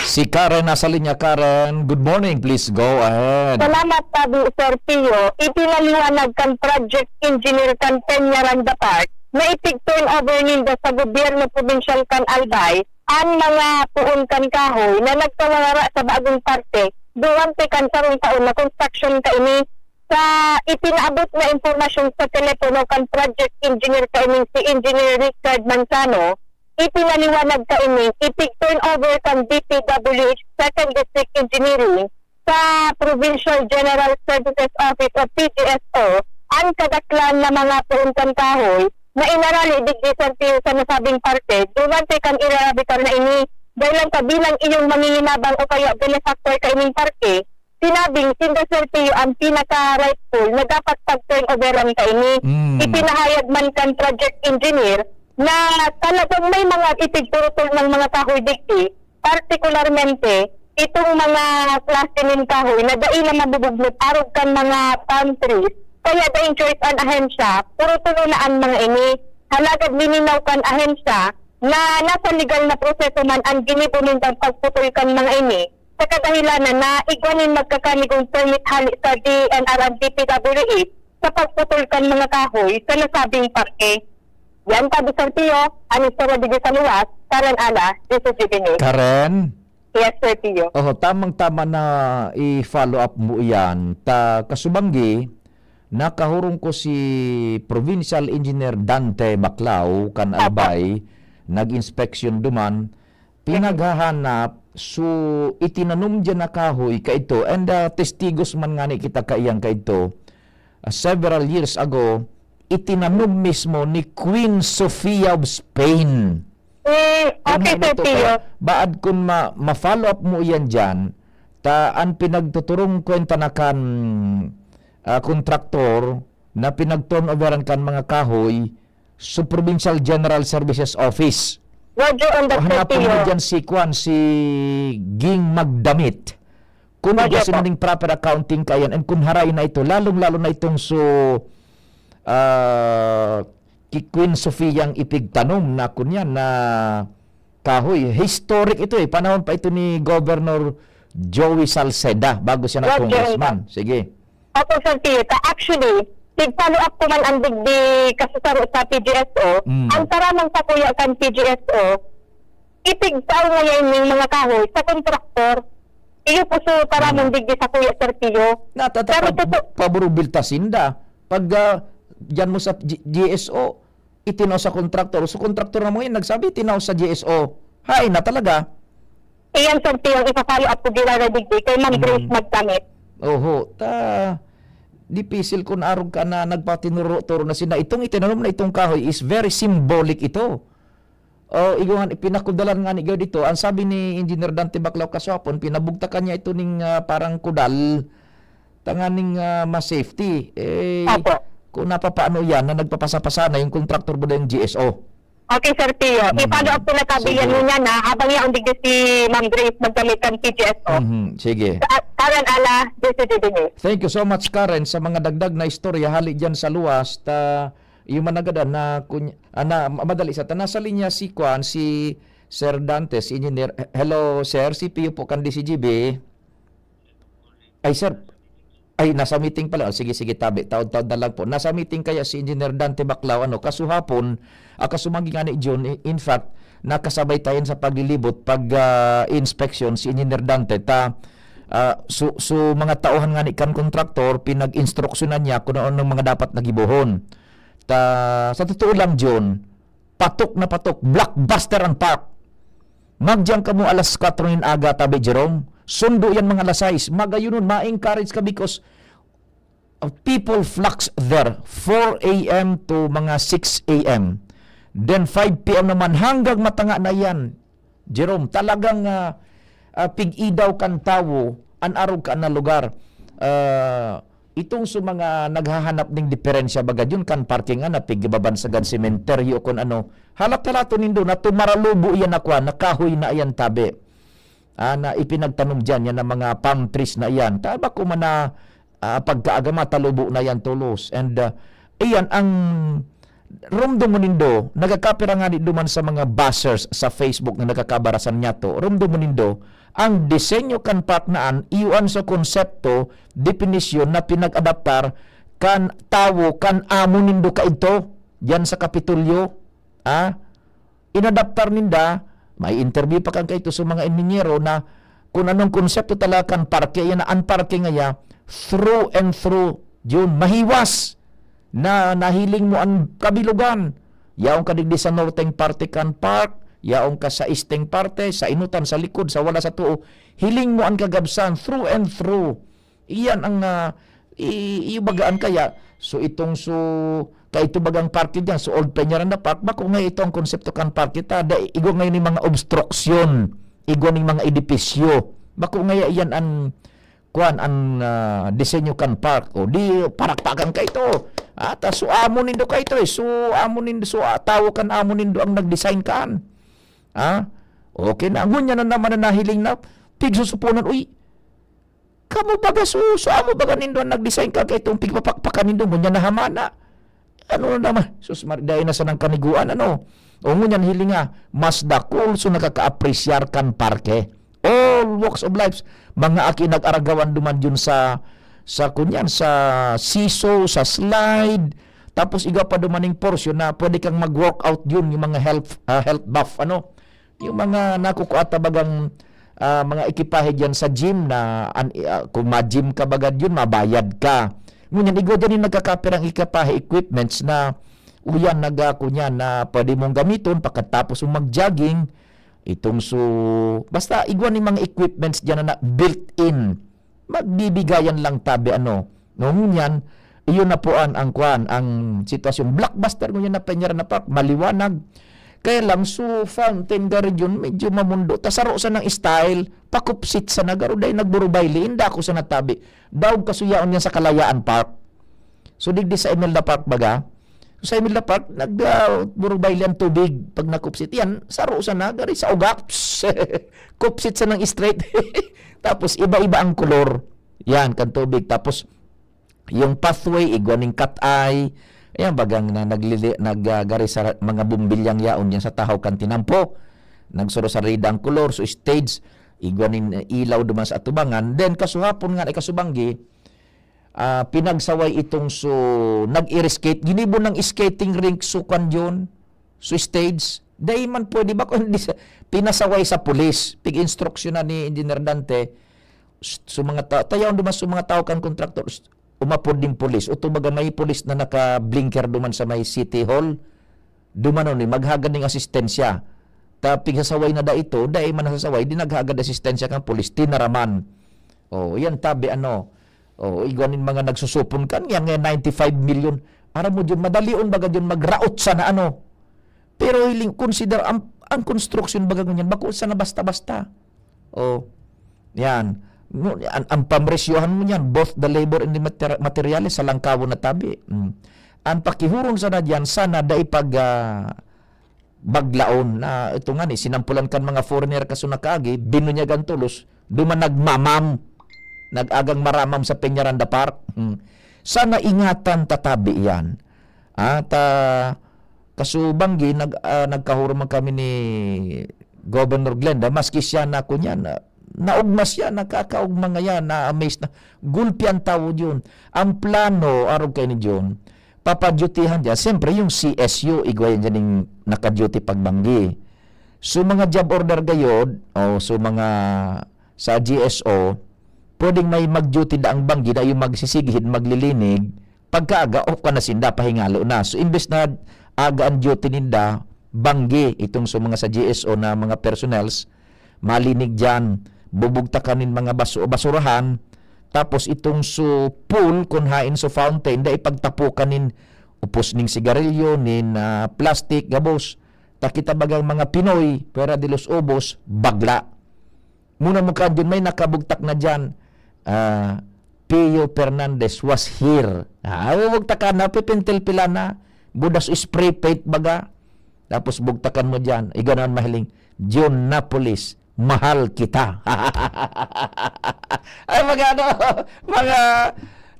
Si Karen nasa linya. Karen, good morning. Please go ahead. Salamat, Tabi, Sir Pio. Ipinaliwanag kan project engineer kan Peñaranda Park na itig-turnover ninda sa gobyerno probinsyal kan Albay an mga puon kan kahoy na nagkawara sa bagong parke durante kan sarong taon na konstruksyon kaini. Sa ipinaabot na impormasyon sa telepono kan project engineer kaining si Engineer Richard Manzano, ipinaliwanag kaining itig-turnover kan D P W H Second District Engineering sa Provincial General Services Office o P G S O an kadaklan na mga puon kan kahoy na inarali digdi sa, sa nasabing parke durante kan irarabitar na ini. Dahil lang sa bilang iyong manginginabang o kaya benefactor kaining parke, sinabing sinda Sir Pio ang pinaka-rightful na dapat pag-turnoveran kaini. Mm. Ipinahayag man kan project engineer na talagang may mga itigturutol ng mga kahoy digdi, partikularmente itong mga klase nin kahoy na dai na mabubugnot arog kan mga palm trees, kaya daing choice an ahensya, puro tulo na an mga ini. Halagad lininaw kan ahensya na nasa legal na proseso man ang ginibo nindang pagputol kan mga ini, sa kadahilanan na igwa nin magkakanigong permit hali sa D E N R and D P W H sa pagputol kan mga kahoy sa nasabing parke. Yan, Tabi Sir Pio, an istorya digdi sa luwas, Karen Ala, D Z G B News. Karen? Yes, Sir Pio. Oho, tamang-tama na i-follow up mo iyan. Ta, kasubanggi, nakahurong ko si Provincial Engineer Dante Baclao kan Apo. Albay, nag-inspeksyon duman, pinaghahanap, so itinanom diyan na kahoy kaidto, and, ah, testigos man ngani kita kaiyan kaidto, ah, several years ago, itinanom mismo ni Queen Sofia of Spain. Mm, okay, Sir Pio. Baad kun ma-, ma-follow up mo iyan diyan, ta an pinagtuturong kwenta na kan, ah, kontraktor na pinagturnoveran kan mga kahoy, sa Provincial General Services Office. Roger on that, Sir Pio. Hanapon mo diyan si kwan, si Ging Magdamit. Kung Roger po. Siya ning proper accounting kayan, and kung haray na ito, lalong-lalo na itong so, ah, ki Queen Sofia ang ipigtanom na kunyan na kahoy. Historic ito eh. Panahon pa ito ni Governor Joey Salceda bago siya Roger. Nag-congressman. Sige. Opo, Sir Pio. Ta-, actually, tig-follow up ko man ang digdi kasasaro sa P G S O. Mm. Ang taramang sakuya kan P G S O, itigsaw ngayon yung mga kahoy sa kontraktor. Iyo po so taramang Mm. digdi sakuya, Sir Pio. Natata-, Pero pag totoo pabor bilta sinda. Pag, ah, diyan mo sa G-, G S O, itinaw sa kontraktor. So, kontraktor na mo yun, nagsabi, itinaw sa G S O. Hay na talaga. Iyan, Sir Pio, ang ipa-follow up ko, Gerardo Digdi, kay Ma'am Mm. Grace Magdamit. Oho, ta dipisil kun arog ka na nagpatinuro-turo na sinda. Itong itinanom na itong kahoy is very symbolic ito. O, igwa nga, pinakudalan nga ni Gio dito. Ang sabi ni Engineer Dante Baclao kaswapon, pinabugtakan niya ito ning, ah, parang kudal, tanganing, ah, mas safety. Eh, Opo. kung napapaano yan na nagpapasa-pasa na yung contractor mo na yung G S O. Okay, Sir Tio. Mhm. I-follow up ko na sabi Sige. yan niya na habang yaon digdi si Ma'am Grace magdamit kan P G S O. Mhm. Sige. Sa, Karen Ala, Desi Didini. Thank you so much, Karen, sa mga dagdag na istorya hali dyan sa luwas. Ta, yung managadan na, kun, ah, na, ma-, madali sa ta. Nasa linya si Kwan, si Sir Dante, si Engineer. Hello, Sir. Si Pio po kan D C G B. Ay, sir. Ay, nasa meeting pala. O, sige, sige, tabi. Taod-taod na lang po. Nasa meeting kaya si Engineer Dante Baclao, ano, kasuhapon, ah, kasumagi nga ni June, i-, in fact, nakasabay tayo sa paglilibot, pag, ah, inspection si Engineer Dante. Ta, ah, su, su mga tauhan nga ni kan kontraktor, pinag-instruksyonan niya kung ano ang mga dapat na gibohon. Ta, sa totoo lang, June, patok na patok, blockbuster ang park. Magdiyan kamo alas kwatro nin aga, tabi, Jerome. Sundo yan mga alas sais. Magayon nun, ma-encourage ka because, uh, people flocks there four A M to mga six A M. Then five P M naman hanggang matanga na yan. Jerome, talagang, ah, ah, pig-idaw kan tawo an arog ka na lugar. Ah, itong sa mga naghahanap ning diperensya, baga yun kan parking na pigbabansagan sementeryo kun ano. Halat-halaton nindo na tumaralubo yan na kwan, na kahoy na yan, tabi. Ah, na ipinagtanom diyan, yan ang mga palm trees na yan. Ta, bako man na, ah, pagkaagama, talubo na yan tolos. And, ah, iyan ang rumdom mo nindo, nagkakapira nga ni duman sa mga bashers sa Facebook na nagkakabarasan niya to. Rumdom mo nindo, ang disenyo kan park na an, iwan sa konsepto, definisyon na pinag-adaptar kan tawo, kan amo nindo kaidto, diyan sa Kapitolyo. Ah, inadaptar ninda, may interview pa kan kaito sa mga inhinyero na kung anong konsepto talaga kan parke, yan na an parke ngaya, through and through, yun, mahiwas na nahiling mo an kabilugan. Yaon ka digdi sa norteng parte kan park, yaon ka sa isteng parte, sa inutan, sa likod, sa wala sa tuo, hiling mo an kagabsan, through and through. Iyan ang, ah, i-, ibagaan kaya. So, itong so, kaito bagang parke diyan, so Old Peñaranda Park, bako nga ito ang konsepto kan parke ta, da, igwa ngayon yung mga obstruction, igwa ning mga edipisyo. Bako nga iyan an, kuwan, an, ah, disenyo kan park. O di, parakpakan ka ito. Ah, ta, so amo nindo ka ito eh. So amo nindo, so, ah, tawo kan amo nindo ang nag-design kan. Ah, okay na. Ngunyan na naman na nahiling na, pigsusupunan, uy, kamo baga, so, so amo baga nindo ang nag-design ka, kay itong pigpapakpakan nindo, ngunyan nahamana. Ano na naman? Sus, Mar-, dai na sanang kaniguan, ano? O ngunyan, hilinga, mas dakul so nakakaapresyar kan parke. All walks of lives, mga aki nag-aragawan duman yun sa, sa kunyan, sa siso, sa slide. Tapos igwa pa dumaning portion na pwede kang mag-workout yun, yung mga health, ah, health buff, ano? Yung mga nakukuha ta bagang, ah, mga ekipahe diyan sa gym na an-, ah, kung ma-gym ka baga diyon, mabayad ka. Ngunyan, igwa diyan yung nagkakapirang ekipahe, equipments na uyan, nagako niya na pwede mong gamiton pagkatapos mong mag-jogging. Itong so, basta igwa ni mga equipments diyan na, na built-in. Magbibigayan lang tabi, ano. No, ngunyan, iyon na po an, ang kwan, ang sitwasyon. Blockbuster ngunyan na Peñaranda Park, maliwanag. Kaya lang, so fountain garo yun, medyo mamundo. Ta saro sanang style, pakupsit sana, garo dai nagburubayli, inda ako sana tabi. Daog kasuyaon yan sa Kalayaan Park. So, digdi sa Imelda Park, baga? Sa Imelda Park, nag, ah, burubayli ang tubig pag nakupsit. Yan, saro sana, gari sa uga, pss, kupsit sanang straight. Tapos, iba-iba ang kolor. Yan, kan tubig. Tapos, yung pathway, igwa ning cat-eye. Ayan, bagang na naglili-, nag, ah, gari sa mga bumbilyang yaon yan sa tahaw kan tinampo. Nagsuro sa rida ang kolor, so stage, igwa ning, eh, ilaw duman sa atubangan. Then, kasuhapon nga, ikasubanggi, ah, pinagsaway itong so, nag-air skate. Ginibo ng skating rink, so, kan yun, so, stage. Dai man pwede ba kung hindi sa, pinasaway sa pulis? Pig-instruksyon na ni Engineer Dante, s-, so, mga ta-, tayaon duman so, mga tao kan kontraktor, s-, umapod din pulis. O, tubaga, may pulis na naka-blinker duman sa may City Hall. Dumanon ni, maghagad ning asistensya. Ta pigsasaway na da ito, dai man nasasaway, di naghagad asistensya kan pulis, tinaraman. O, yan tabi, ano, Oh, igwa nin mga nagsusupon kan, yan nga ninety-five million. Aram mo, Jun, madalion baga, Jun, magraot sana, ano. Pero hiling, consider, ang, ang construction baga ngunyan, bako sana basta-basta. Oh, yan. Ngu-, an, ang pamresyohan mo niyan, both the labor and the mater-, materials, sa langkawon na tabi. Mm. Ang pakihuron sana diyan, sana dai pag, ah, baglaon na ito nga ni, sinampulan kan mga foreigner kaso nakaagi, binunyagan tolos, duman nagmamam, nag-agang maramam sa Peñaranda Park. Hmm. Sana ingatan ta tabi yan. At, ah, kaso banggi, nag-, ah, nagkahuro man kami ni Governor Glenda, maski siya na kunyan, ah, naugma siya, nakakaugma ngayan, na-amaze na. Gulpi ang tawo yun. Ang plano, arog kayo ni Jun, papadyutihan diyan, siyempre, yung C S U, igwa yan dyan yung nakaduty pagbanggi. So, mga job order gayod, o so, mga sa G S O, pwedeng may mag-duty daang banggi na yung magsisigihid, maglilinig, pagkaaga, off ka na sinda, pahingalo na. So, imbes na aga ang duty ninda, banggi, itong sa mga sa G S O na mga personnels, malinig diyan, bubugtakan nin mga basu-, basurahan, tapos itong su pool, kun hain su fountain, dai pagtapukan nin upos ning sigarilyo, nin, ah, plastic, gabos. Ta kita bagang mga Pinoy, pwera de los ubos, bagla. Muna mo ka, Jun, may nakabugtak na diyan, ah, Pio Fernandez was here. Ah, bubugtakan na, pipintil pila na. Budas spray paint baga. Tapos bugtakan mo diyan. Igwa naman mahiling, Jun Napoles, mahal kita. Ay, mga ano, mga,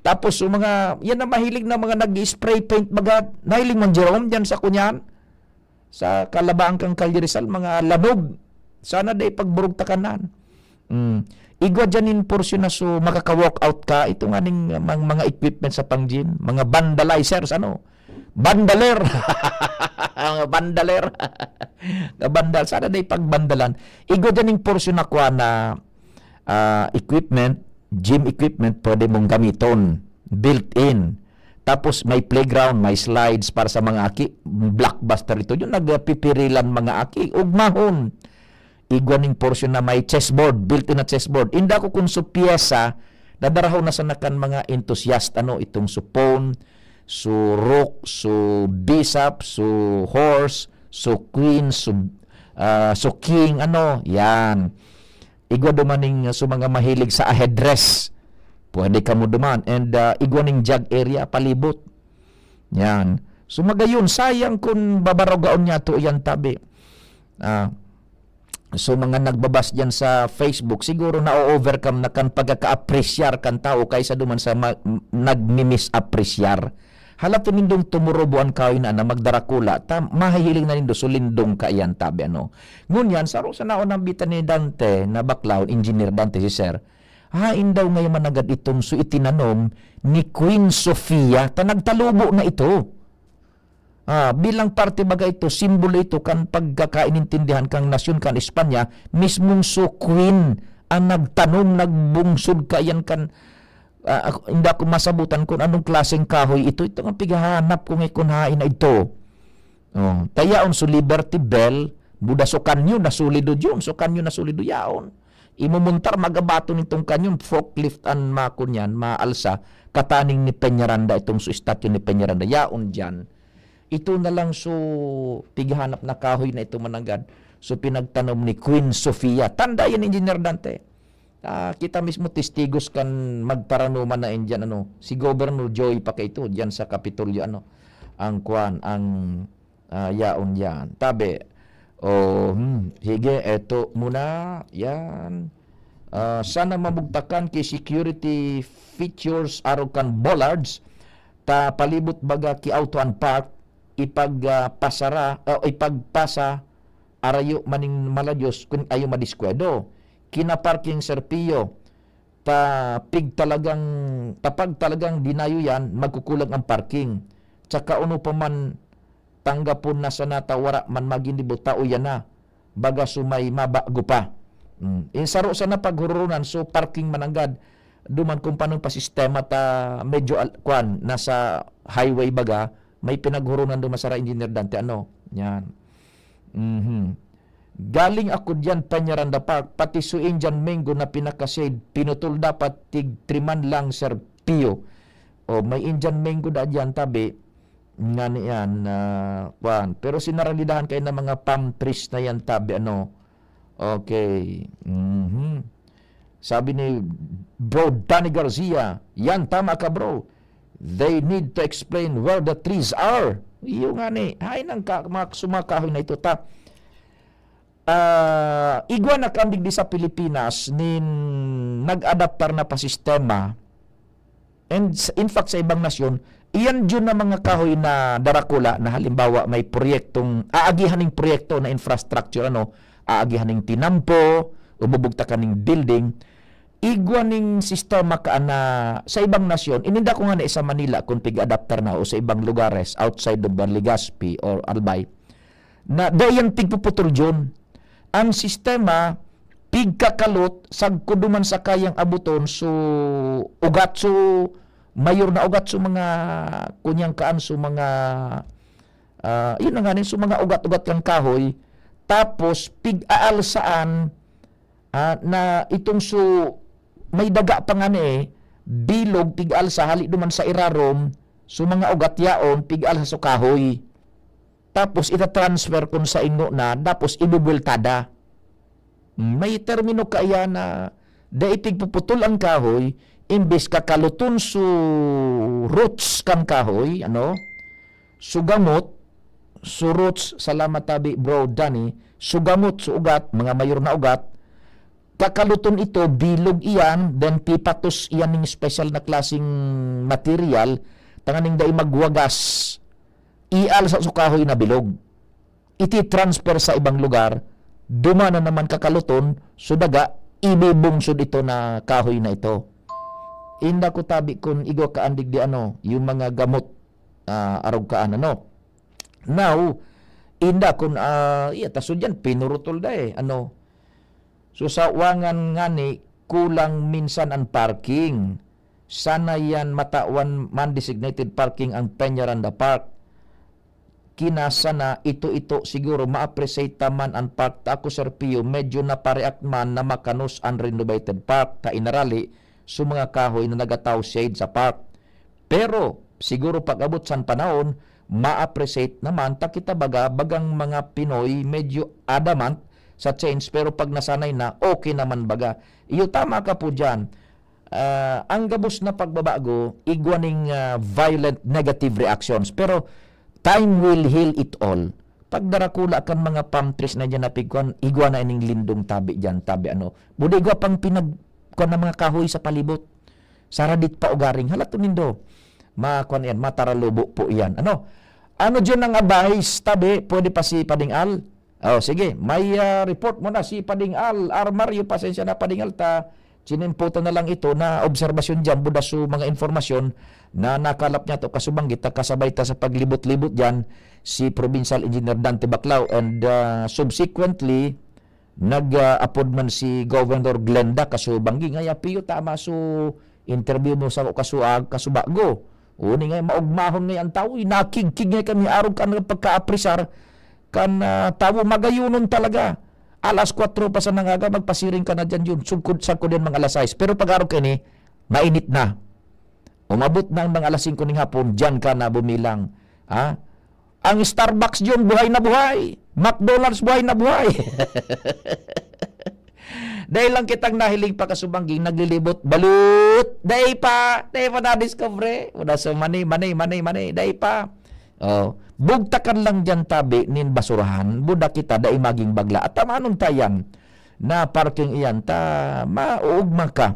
tapos yung mga, yan na mahilig na mga nag-spray paint, mga, nahiling man, Jerome, dyan sa kunyan, sa kalabaan kang Kalye Rizal, mga lanog. Sana dai pagburugtakanan. Mm. Igwa dyan in porsyon na so, makaka-walk out ka, ito nga ning, mga, mga equipment sa pang-gym, mga vandalizers, ano, Bandaler. Mga bandaler. Kabandal. Sana dai pagbandalan. Igwa dyan yung portion na kuha na, ah, equipment, gym equipment, pwede mong gamiton. Built-in. Tapos may playground, may slides para sa mga aki. Blockbuster ito. Yung nagpipirilan mga aki. Ugmahon. Igwa ning portion na may chessboard, built-in na chessboard. Inda ko kun su pyesa, dadarahon na sana kan mga enthusiast, ano, itong su pawn, su rook, su bishop, su horse, su queen, su, ah, su king, ano, yan. Igwa duman ning, ah, su mga mahilig sa ajedrez. Pwede kamo duman. And, ah, igwa ning jug area, palibot. Yan. So, magayon, sayang kun babarogaon niya to yan, tabi. Ah, so, mga nagbabas diyan sa Facebook, siguro na-overcome na kan pagkaka-appreciar kan tawo kaysa duman sa ma-, m-, nagmi-misappreciar. Halaton nindong tumurubo an kahoy na, na magdarakula, ta mahihiling na nindo, sulindong kaiyan, tabi, ano. Ngunyan, saro sa naunang bitan ni Dante na baklawon, Engineer Dante, si Sir, hain daw ngayon managad itong so itinanom ni Queen Sofia, ta nagtalubo na ito. Ah, bilang parte baga ito, simbolo ito kan pagkakainintindihan kan nasyon kan Espanya, mismong su queen an nagtanom, nagbungsod kaiyan kan, ah, ako, hindi ako masabutan kung anong klaseng kahoy ito. Ito ang pighahanap ko ngayon kung hain na ito. Oh, ta yaon su Liberty Bell, buda su kanyo na solido yun, su kanyo na solido yaon. Imumuntar, magabato nitong kanyon, forklift an makunyan, maalsa, kataning ni Peñaranda, itong su statue ni Peñaranda, yaon diyan. Ito na lang su pighanap na kahoy na ito mananggad, su pinagtanom ni Queen Sofia. Tanda yan, Engineer Dante. Ah, kita mismo testigos kan magparanoman na yan diyan, ano, si Governor Joy pa kaito, diyan sa Kapitolyo, ano, ang kwan, ang, ah, yaon yan. Tabi, oh, hmm, hige, eto muna, yan. Ah, sana mabugtakan ki security features arog kan bollards, ta palibot baga ki Auto and Park, ipag, ah, pasara, o ipagpasa, arayo maning malayos kun ayo madiskwado. Kina parking Sir Pio, ta pig talagang, ta pag talagang dinayo yan, magkukulang ang parking. Tsaka ano pa man, tanggapon na sana ta wara man magin dibo, tao yan na. Baga sumay mabago pa. Mm. In saro sana paghurunan, so parking mananggad. Duman kung paano pa sistema ta medyo al-, kwan, nasa highway baga, may pinaghurunan duman sa Engineer Dante, ano? Yan. Mhm. Galing ako diyan, Peñaranda Park, pati su Indian mango na pinaka-shade, pinutol dapat tig three man lang, Sir Pio. O, may Indian mango na diyan, tabi. Nga niyan, ah, kwan. Pero sinaralidahan kayo ng mga palm trees na yan, tabi, ano. Okay. Mhm. Sabi ni Bro Danny Garcia, "Yan, tama ka, bro. They need to explain where the trees are." Iyo nga ni, hay nang ka, mga sumakahoy na ito, ta. Ah, igwa na kan digdi sa Pilipinas nin nag-adaptar na pa sistema. And s-, in fact, sa ibang nasyon, iyan dyan na mga kahoy na darakula na halimbawa may proyektong, aagihan ning proyekto na infrastructure, ano, aagihan ning tinampo, o bubugtakan ning building. Igwa ning sistema ka na sa ibang nasyon, ininda ko nga na sa Manila kung pig-adaptar na o sa ibang lugares outside of Legazpi or Albay, na dai yan pigpuputol dyan. Ang sistema, pigkakalot, sagkod duman sa kayang abuton, so ugat, so mayor na ugat, so mga kunyang kaan, so mga, ah, yun na nga, so mga ugat-ugat kang kahoy, tapos pig-aalsaan, ah, na itong so may daga pa nga ni eh, bilog, pig-alsa, hali duman sa irarom, so mga ugat yaon, pig-alsa so kahoy. Tapos ita-transfer kun sa ingo na, tapos ibubuweltada. May termino kaya na dai pigpuputol ang kahoy, imbes kakaluton su roots kan kahoy, ano? Su gamot, su roots, salamat tabi, bro Danny, su gamot, su ugat, mga mayor na ugat, kakaluton ito, bilog iyan, then pipatos iyan ning special na klaseng material, tanganing dai magwagas. Ialsa sa kahoy na bilog. Iti-transfer sa ibang lugar, duman na naman kakaluton, so daga, ibibungsod ito na kahoy na ito. Inda ko tabi kun igwa ka andig di ano, yung mga gamot, ah, arog kaan, ano. Now, inda kun, ah, iya, taso dyan, pinurutol da eh, ano. So, sa wangan ngani, kulang minsan ang parking. Sana yan matawan man designated parking ang Peñaranda Park. Kinasa na ito-ito siguro ma-appreciate ta man an park ta ako, Sir Pio, medyo napareact man na makanos an renovated park ta inarali so mga kahoy na nagataw shade sa park. Pero siguro pag-abot san panahon, ma-appreciate naman ta kita baga, bagang mga Pinoy medyo adamant sa change, pero pag nasanay na, okay naman baga. Iyo, tama ka po diyan. Ah, ang gabos na pagbabago, igwa ning, ah, violent negative reactions. Pero time will heal it all. Pag darakula kan mga palm trees na diyan napigkuan, igwa na ining lindong tabi diyan, tabi ano. Buda igwa pang pinag-, kuan na mga kahoy sa palibot. Saradit pa ugaring. Hala to nindo. Ma-, kuan yan, mataralubo po yan. Ano? Ano diyan ang advice, tabi? Pwede pa si Pading Al? Oh, sige. May, ah, report mo na si Pading Al. Armario, pasensya na, Pading Al, ta. Sinimputan na lang ito na obserbasyon diyan, buda su mga informasyon na nakalap niya to, kasubanggit, ta kasabay ta sa paglibot-libot diyan, si Provincial Engineer Dante Baclao, and, ah, subsequently, nag, ah, apod man si Governor Glenda Kasubanggi, nga, "Ya, Pio, tama su interview mo sa kasuag, kasubago." Uni nga, maugmahon nga an tawo, eh, nakigkig nga kami, arog kan pagkaapresar kan, ah, tawo, magayunon talaga. Alas kwatro pa sa nangaga, magpasiring ka na diyan yun. Sugkod, sagkod yan mga alas sais. Pero pag-arog ka ini, mainit na. Umabot na ang mga alas singko ning hapon, diyan ka na bumilang. Ha? Ang Starbucks diyon, buhay na buhay. McDonald's, buhay na buhay. Dai lang kitang nahiling pa kasubangging naglilibot, balut. Dai pa, dai pa nadiskubre. Wala sa mani, mani, mani, mani. Dai pa. Oh, bugtakan lang diyan tabi nin basurahan. Buda kita, dai maging bagla. At tamanon ta yan na parking iyan, ta maugma ka.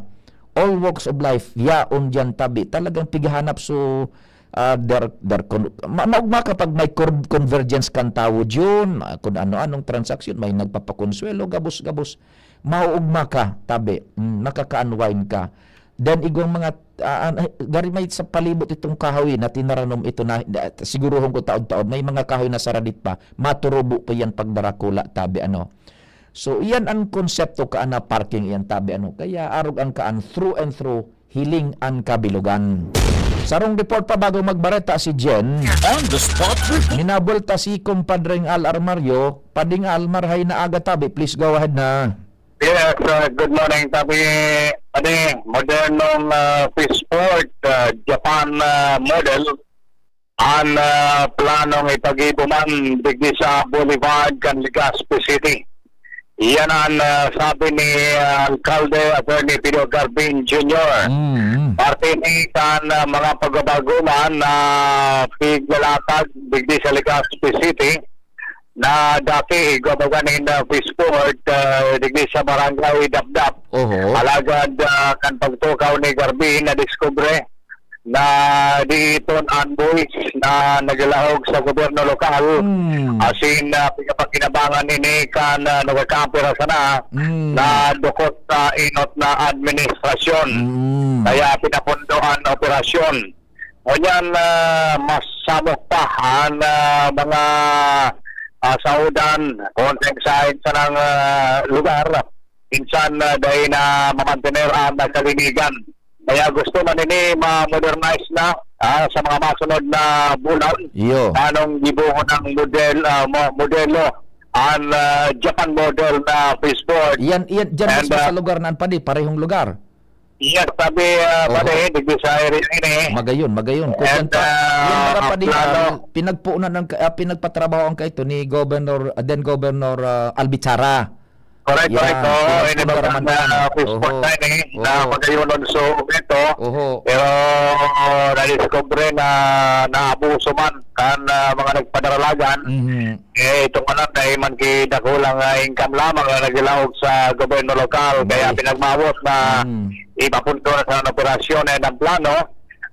All walks of life, yaon diyan tabi. Talagang pighahanap so, ah, der, der, con-, ma-, maugma ka pag may cor-, convergence kan tawo diyon, ah, kung ano-anong transaksyon, may nagpapakonsuelo, gabos-gabos. Maugma ka, tabi. Mm, makaka-unwind ka. Then, igwang mga, ah, ah, gari may sa palibot itong kahoy na tinaranom ito na, na, siguruhon ko taon-taon, may mga kahoy na saradit pa, maturubo pa yan pag darakula, tabi, ano. So, iyan ang konsepto kaan na parking iyan, tabi, ano. Kaya arog ang kaan, through and through, hiling an kabilugan. Sarong report pa bago magbareta si Jen. On the spot report. Minabulta si Kumpadreng Al Armario. Pading Al, marhay na aga, tabi. Please go ahead na. Yes, uh, good morning, tabi. Ano, modernong, ah, fish port, ah, Japan, ah, model, an, ah, planong ipagibo man digdi sa Boulevard kan Legazpi City. Iyan an, ah, sabi ni, ah, Alkalde Attorney Pido Garbin Junior. Mm. Parte ni kan, ah, mga pagbabago man na piglalatag digdi sa Legazpi City na dati igwa baga nin, ah, fish port, ah, digdi sa Barangay Dapdap. Oho. Alagad, ah, kan pagtukaw ni Garbin, nadiskubre na diiton an buhis na naglalahog sa gobyerno lokal. Hmm. Asin, ah, pinapakinabangan ini kan, ah, nagkakampira sana Hmm. na dukot sa enot na administrasyon. Hmm. Kaya pinapundo an operasyon. Ngunyan, ah, mas samok pa an, ah, mga, ah, saodan kung sa, sa ng, ah, lugar. Minsan, ah, dahil na mamantener ang kalinigan. Kaya gusto man ini ma-modernize na, ah, sa mga masunod na bulan. Iyo. Anong gibohon ng model, ah, mo-, modelo ang, ah, Japan model na fish port? Yan, yan, dyan And, mismo ah, sa lugar na, padi, parehong lugar. Yes, sabi, ah, Oo. pare, digdi sa area ini. Magayon, magayon. Kung And, yan pa, yan ah, mga ang padi, plano ah, pinagpuunan ng, ah, pinagpatrabaho ang kaito ni Governor, ah, then Governor, ah, Albichara. Correct, Yan, correct. Oo, pinagpugaraman ini ba na. na, ah, fish port Oho. na ini, na Oho. magayon so ito. Oho. Pero, oh, nadiskubre na naabuso man kan, ah, mga nagpadaralagan. Mhm. Eh, ito nga lang, dahil man ki dakulang, ah, income lamang na naglaog sa gobyerno lokal, kaya Yes. pinagmawot na Mm. ipapundo na sa operasyon, eh, ng plano,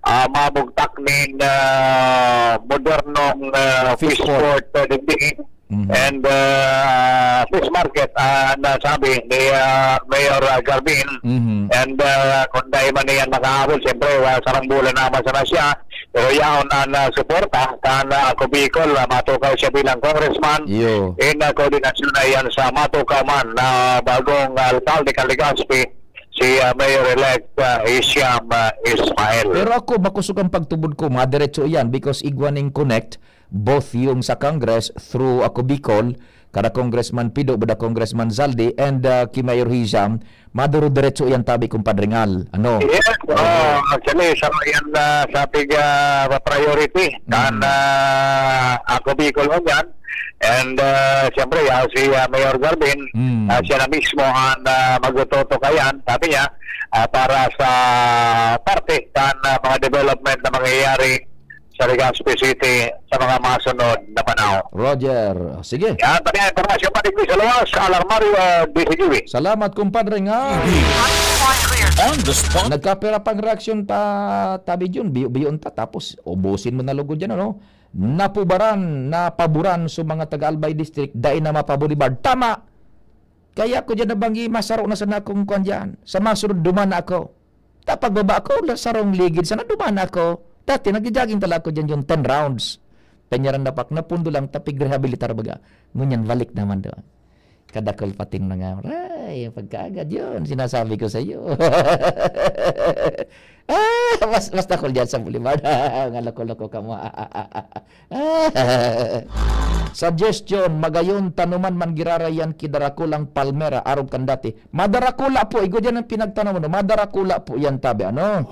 ah, mabugtak nin, ah, modernong, ah, Fish fish port. port, ah, digdi. Mhm. And, ah, fish market, ah, na sabi ni, ah, Mayor, ah, Garbin. Mhm. And, ah, kung dahil man niyan makahabol, siyempre, ah, sarang bulan naman sana siya. Pero yaon an, ah, suporta kan, ah, Ako Bicol, ah, matukaw siya bilang congressman Iyo. in, ah, koordinasyon na iyan sa matukaw man na bagong alkalde kan Legazpi, si, ah, Mayor-elect, ah, Hisham, ah, Ismael. Pero ako, makosog ang pagtubod ko, madiretso iyan because igwa ning connect, both yung sa Congress through Ako Bicol, kada Congressman Pido, bada Congressman Zaldi, and, ah, ki Mayor Hisham, maduro-diretso iyan tabi, Compadre Ngal. Ano? Yes, Oo. oh, actually, sa yan, ah, sa pig, ah, priority, kan, Mm. ah, Ako Bicol ngunyan. And, ah, siyempre, ah, si, ah, Mayor Garbin, Mm. ah, siya na mismo ang, ah, magtututok kayan, sabi niya, ah, para sa parte kan, ah, mga development na mangyayari sa Legazpi City sa mga masunod na panahon. Roger. Sige. Yan, pati ang impormasyon pa digdi sa luwas, Alarmario, ah, D C G B. Salamat, Compadre Ngal. On the spot. Nagkapira pang reaksyon pa, tabi Jun, biyo-biyoon ta, tapos ubusin mo na lugod yan, ano? Napubaran, napaboran sa mga taga-Albay District, dai na mapa-boulevard. Tama! Kaya ako dyan nabanggi, masaro na sana akong kwan dyan. Sa masunod, duman na ako. Ta pagbaba ko, la-, sarong ligid sana, duman na ako. Dati, nagja-jogging talaga ako dyan, yung ten rounds. Penyaran na pak, napundo lang, tapig rehabilitar baga. Ngunyan, balik naman doon. Kadakol pating mga, ay, pagkaagad yun, sinasabi ko sa iyo. Ah, mas, mas dakol dyan sa Boulevard. Nga loko-loko ka mo. Suggestion, magayon tanuman man giraray yan ki darakulang palmera, arog kan dati. Madarakula po, igo dyan ang pinagtanom, no? Madarakula po yan, tabi, ano?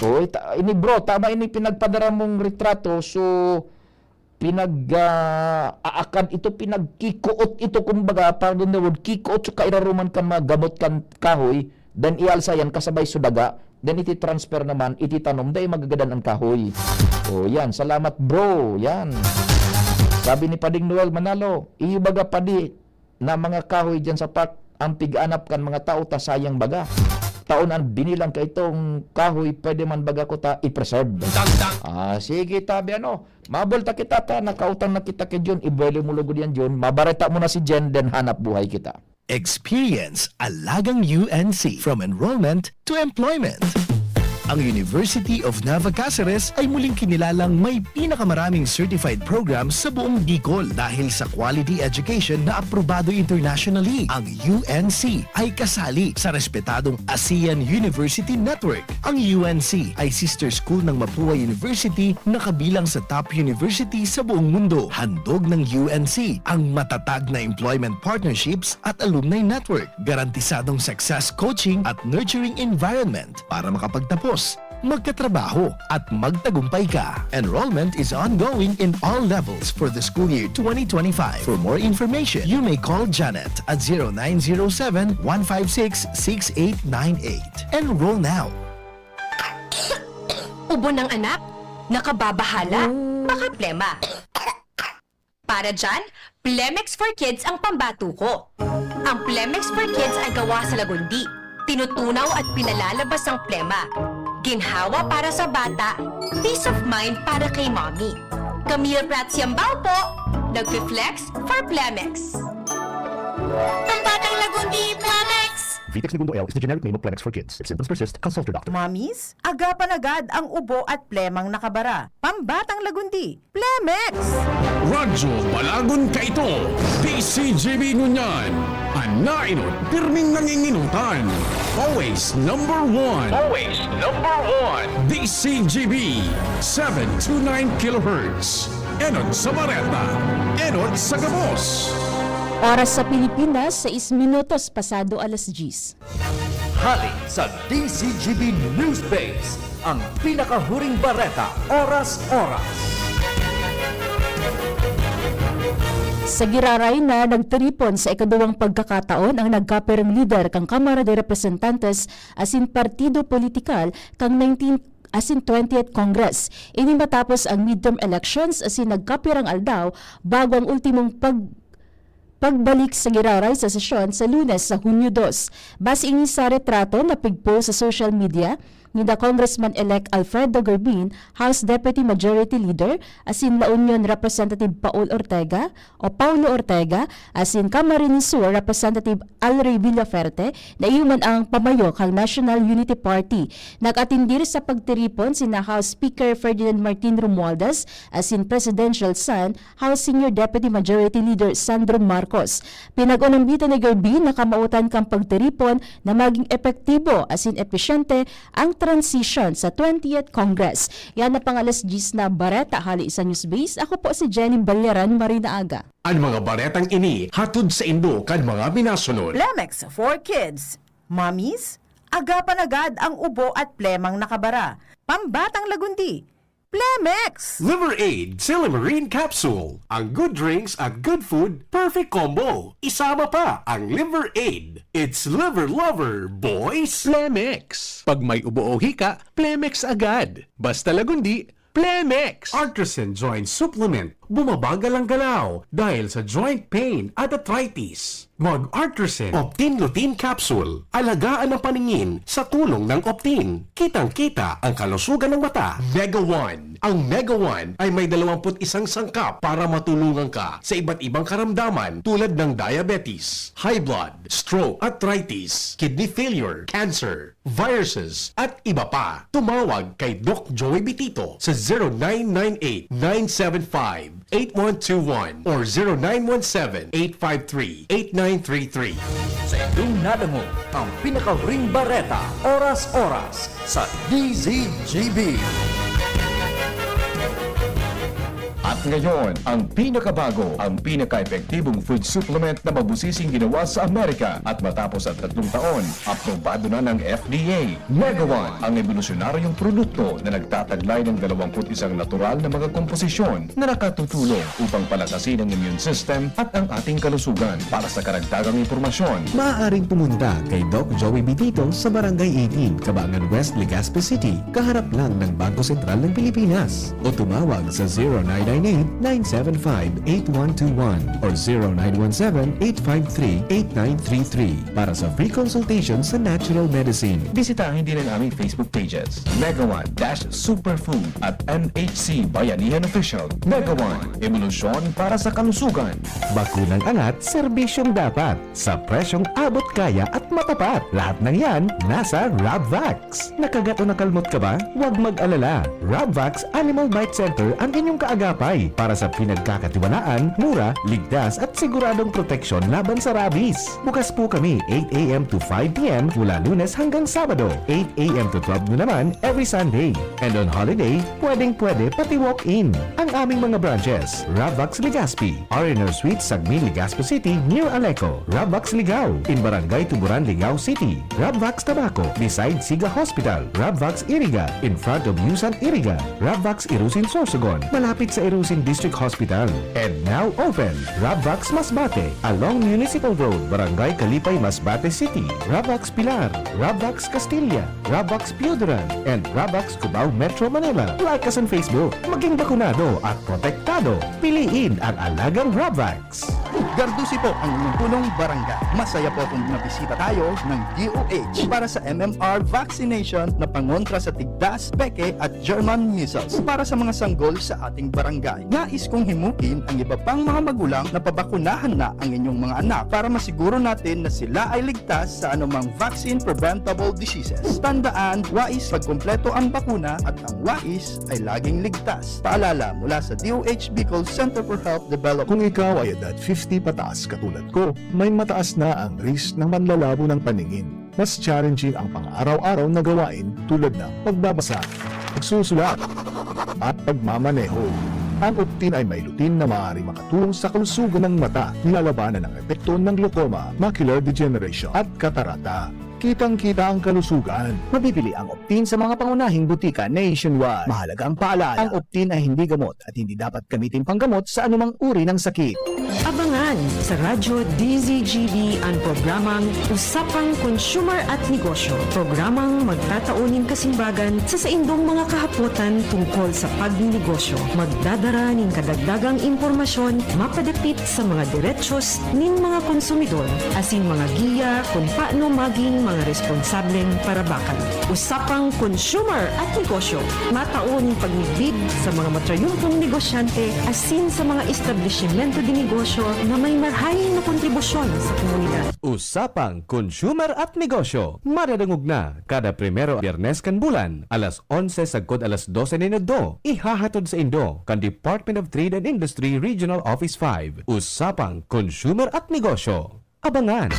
Uy, ta-, ini bro, tama ini pinagpadara mong retrato, so, pinag, ah, aakad ito, pinagkikuot ito, kumbaga, pardon the word, kikuot sa kairaruman kan mga gamot kan kahoy, then ialsa yan kasabay sa daga, then iti-transfer naman, iti tanom, dai magagadan an kahoy. O, yan. Salamat, bro. Yan. Sabi ni Pading Noel Manalo, "Iyo baga, padi, na mga kahoy diyan sa park, ang pig-anap kan mga tao ta sayang baga. Taon ang binilang kaitong kahoy, pwede man baga ko ta i-preserve." Ah, sige, tabi, ano, mabulta kita ta, nakautang na kita kay Jun, ibuelo mo lugod yan, Jun. Mabareta mo na si Jen, then hanap buhay kita. Experience Alagang U N C, from enrollment to employment. Ang University of Nueva Cáceres ay muling kinilalang may pinakamaraming certified programs sa buong Bicol dahil sa quality education na aprobado internationally. Ang U N C ay kasali sa respetadong ASEAN University Network. Ang U N C ay sister school ng Mapua University na kabilang sa top university sa buong mundo. Handog ng U N C ang matatag na employment partnerships at alumni network, garantisadong success coaching at nurturing environment para makapagtapos, magkatrabaho, at magtagumpay ka. Enrollment is ongoing in all levels for the school year twenty twenty-five. For more information, you may call Janet at zero nine zero seven, one five six, six eight nine eight. Enroll now! Ubo ng anak? Nakababahala? Makaplema? Para dyan, Plemex for Kids ang pambato ko. Ang Plemex for Kids ay gawa sa lagundi. Tinutunaw at pinalalabas ang plema. Ginhawa para sa bata, peace of mind para kay mommy. Camille Prats Yambao po, nagfi-flex for Plemex. Pambatang lagundi, Plemex! Vitex Negundo L is the generic name of Plemex for Kids. If symptoms persist, consult your doctor. Mamis, agapan agad ang ubo at plemang nakabara. Pambatang lagundi, Plemex! Radyo Balagon Kaito, D C G B ngunyan. An nainot, pirming nanginginutan. Always number one. Always number one. D C G B, seven two nine kilohertz. Enot sa bareta, enot sa gabos. Oras sa Pilipinas, sais minutos pasado alas diyes. Hali sa D C G B News Base, ang pinakahuring bareta, oras-oras. Sa giraray na nagtiripon sa ikaduwang pagkakataon ang nagkapirang lider kan Kamara de Representantes asin partido politikal kan nineteen asin twentieth Congress. Ini matapos ang midterm elections asin nagkapirang aldaw bago ang ultimong pag pagbalik sa giraray sa sesyon sa Lunes sa Hunyo dos. Base ini sa retrato na pigpost sa social media ninda Congressman-elect Alfredo Gerbin, House Deputy Majority Leader, asin La Union Representative Paul Ortega o Paulo Ortega, asin Camarines Sur Representative Alray Villaferte, na iyo man ang pamayo kan National Unity Party. Nag-atendir sa pagtiripon sina House Speaker Ferdinand Martin Romualdez asin Presidential Son, House Senior Deputy Majority Leader Sandro Marcos. Pinag-unambitan ni Gerbin na kamawotan kan pagtiripon na maging epektibo asin episyente ang transition sa twentieth Congress. Yan na pang alas diyes na bareta hali sa Newsbase. Ako po si Jenny Balyaran Marinaaga. An mga baretang ini hatod saindo kan mga minasunod. Plemex for Kids. Mamis, agapan agad ang ubo at plemang nakabara. Pambatang lagundi, Plemex! Liver Aid, Silymarin Capsule. Ang good drinks at good food, perfect combo. Isama pa ang Liver Aid. It's Liver Lover, boys! Plemex. Pag may ubo o hika, Plemex agad. Basta lagundi, Plemex! Artresin Joint Supplement. Bumabagal ang galaw dahil sa joint pain at arthritis. Mag-Artresin. Optin Lutein Capsule. Alagaan ang paningin sa tulong ng Optin. Kitang-kita ang kalusugan ng mata. Mega One. Ang Mega One ay may dalawampu't isang sangkap para matulungan ka sa iba't ibang karamdaman tulad ng diabetes, high blood, stroke, arthritis, kidney failure, cancer, viruses, at iba pa. Tumawag kay Doc Joey Bitito sa zero nine nine eight, nine seven five, eight one two one or zero nine one seven, eight five three, eight nine three three. Sa indong nadangog ang pinakahuring bareta, oras-oras, sa D Z G B. At ngayon, ang pinakabago, ang pinaka-epektibong food supplement na mabusising ginawa sa Amerika at matapos ang tatlong taon, aprobado na ng F D A. Mega One, ang ebolusyonaryong produkto na nagtataglay ng dalawampu't isang natural na mga komposisyon na nakatutulong upang palakasin ang immune system at ang ating kalusugan. Para sa karagdagang impormasyon, Maaaring pumunta kay Doc Joey Bitito sa Barangay eighteen, Cabangan West, Legazpi City, kaharap lang ng Bangko Sentral ng Pilipinas. O tumawag sa zero nine nine eight nine seven five eight one two one or zero nine one seven eight five three eight nine three three para sa free consultation sa natural medicine. Bisitahin din ang aming Facebook pages, Mega One dash Superfood at M H C Bayanihan Official. Mega One, ebolusyon para sa kalusugan. Bakunang angat, serbisyong dapat, sa presyong abot kaya at matapat. Lahat ng yan, nasa Rabvax. Nakagat o nakalmot ka ba? Huwag mag-alala. Rabvax Animal Bite Center ang inyong kaagapay para sa pinagkakatiwalaan, mura, ligtas at siguradong proteksyon laban sa rabies. Bukas po kami eight a m to five p m mula Lunes hanggang Sabado, eight a m to twelve noon naman every Sunday. And on holiday, pwedeng-pwede pati walk-in. Ang aming mga branches, Rabvax Legazpi, R and R Suite, Sagmin, Legazpi City, near Aleco. Rabvax Ligao, in Barangay Tuburan, Ligao City. Rabvax Tabaco, beside Siga Hospital. Rabvax Iriga, in front of Yusan Iriga. Rabvax Irusin Sorsogon, malapit sa Irusin District Hospital. And now open, Rabvax Masbate, along Municipal Road, Barangay Kalipay, Masbate City. Rabvax Pilar, Rabvax Castilla, Rabvax Pioduran, and Rabvax Cubao, Metro Manila. Like us on Facebook. Maging bakunado at protektado. Piliin ang alagang Rabvax. Gardusi po ang inyong punong barangay. Masaya po kung mabisita tayo ng D O H para sa M M R vaccination na pangontra sa tigdas, peke at German measles para sa mga sanggol sa ating barangay. Nais kong himukin ang iba pang mga magulang na pabakunahan na ang inyong mga anak para masiguro natin na sila ay ligtas sa anumang vaccine-preventable diseases. Tandaan, wais pagkumpleto ang bakuna at ang wais ay laging ligtas. Paalala mula sa D O H Bicol Center for Health Development. Kung ikaw ay edad fifty pataas katulad ko, may mataas na ang risk ng manlalabo ng paningin. Mas challenging ang pang-araw-araw na gawain tulad ng pagbabasa, pagsusulat, at pagmamaneho. Ang Optin ay may lutein na maaaring makatulong sa kalusugan ng mata, nilalabanan ang epekto ng glaucoma, macular degeneration, at katarata. Kitang-kita ang kalusugan. Mabibili ang Optin sa mga pangunahing butika nationwide. Mahalaga ang paalala, ang Optin ay hindi gamot at hindi dapat gamitin panggamot sa anumang uri ng sakit. Abangan sa Radyo D Z G B an programang Usapang Consumer at Negosyo. Programang magtatao nin kasimbagan sa saindong mga kahapotan tungkol sa pagninegosyo. Magdadara nin kadagdagang impormasyon mapadapit sa mga derechos nin mga konsumidor, asin mga giya kun paano magin mga responsableng parabakan. Usapang Consumer at Negosyo, matao nin pagmidbid sa mga matrayumpong negosyante asin sa mga establisimento de negosyo na may marahay na kontribusyon sa komunidad. Usapang Consumer at Negosyo, madadangog na kada primero Biyernes kan bulan, alas onse sagkod alas dose nin udto, ihahatod saindo kan Department of Trade and Industry Regional Office five. Usapang Consumer at Negosyo. Abangan!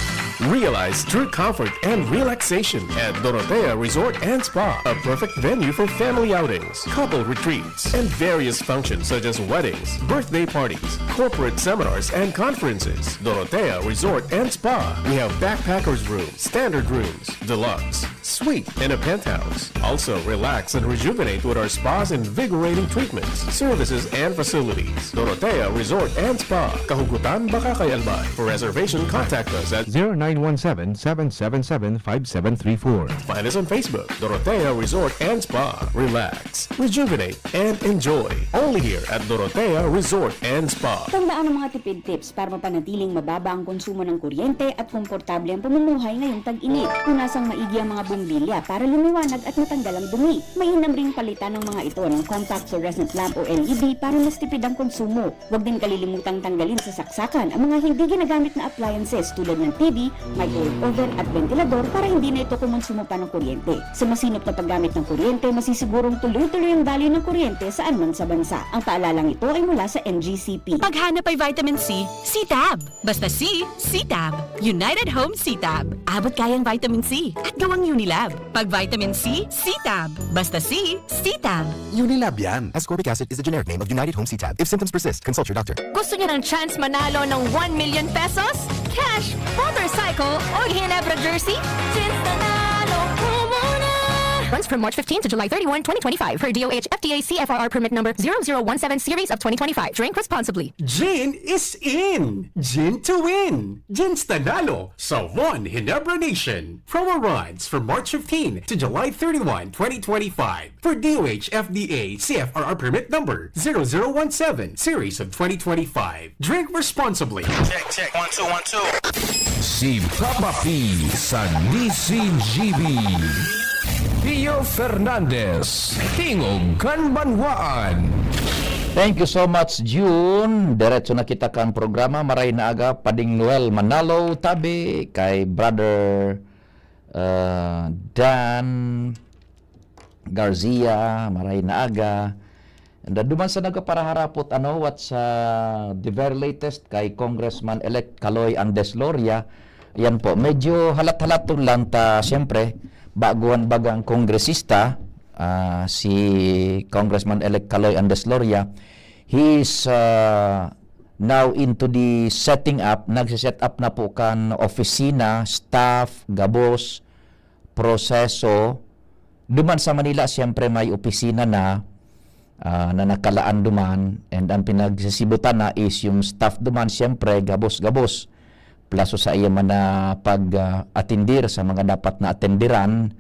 Realize true comfort and relaxation at Dorotea Resort and Spa, a perfect venue for family outings, couple retreats, and various functions such as weddings, birthday parties, corporate seminars, and conferences. Dorotea Resort and Spa. We have backpackers room, standard rooms, deluxe, suite, and a penthouse. Also, relax and rejuvenate with our spa's invigorating treatments, services, and facilities. Dorotea Resort and Spa, Kahugutan, Bacacay, Albay. For reservation, contact us at zero nine one seven, seven seven seven, five seven three four. Find us on Facebook, Dorotea Resort and Spa. Relax, rejuvenate, and enjoy. Only here at Dorotea Resort and Spa. Tandaan ang mga tipid tips para mapanatiling mababa ang konsumo ng kuryente at komportable ang pamumuhay ngayong tag-init. Punasan maigi ang mga bombilya para lumiwanag at matanggal ang dumi. Mainam ring palitan ng mga ito ng compact fluorescent lamp o L E D para mas tipid ang konsumo. Huwag din kalilimutang tanggalin sa saksakan ang mga hindi ginagamit na appliances tulad ng T V, microwave oven at ventilador para hindi na ito kumonsumo pa ng kuryente. Sa masinop na paggamit ng kuryente, masisigurong tuloy-tuloy ang daloy ng kuryente saan man sa bansa. Ang paalalang ito ay mula sa N G C P. Pag hanap ay vitamin C, C-Tab. Basta C, C-Tab. United Home C-Tab. Abot kayang vitamin C at gawang Unilab. Pag vitamin C, C-Tab. Basta C, C-Tab. Unilab yan. Ascorbic acid is the generic name of United Home C-Tab. If symptoms persist, consult your doctor. Gusto niyo ng chance manalo ng one million pesos? Cash, motorcycle, o Ginebra jersey? Chance nanalo ko muna! Runs from March fifteen to July thirty-one, twenty twenty-five, per D O H F D A C F R R permit number zero zero one seven series of twenty twenty-five. Drink responsibly. Gin is in! Gin to win! Gin's Tanalo sa One Ginebra Nation. Promo runs from March fifteen to July thirty-one, twenty twenty-five, per D O H F D A C F R R permit number zero zero one seven series of twenty twenty-five. Drink responsibly. Check, check. One, two, one, two. Si Papa P sa D C G B. Pio Fernandez, Tingog kan Banwaan. Thank you so much, June. Diretso na kita kan programa. Maray na aga, Pading Noel Manalo, tabi kay Brother, uh, Dan Garcia, maray na aga. And, uh, duman sa nagpaparaharapot, ano, what's, uh, the very latest kay Congressman-elect Kaloy Andesloria? Yan po, medyo halat-halat lang ta, siyempre, baguhan bagang kongresista, ah, si Congressman-elect Kaloy Andesloria. He is, uh, now into the setting up, nagse-set up na po kan opisina, staff, gabos, proseso. Duman sa Manila, siyempre may opisina na, ah, na nakalaan duman. And ang pinagsisibutan na is yung staff duman, siyempre, gabos-gabos. Plus sa iya man na pag, ah, atindir sa mga dapat na atendiran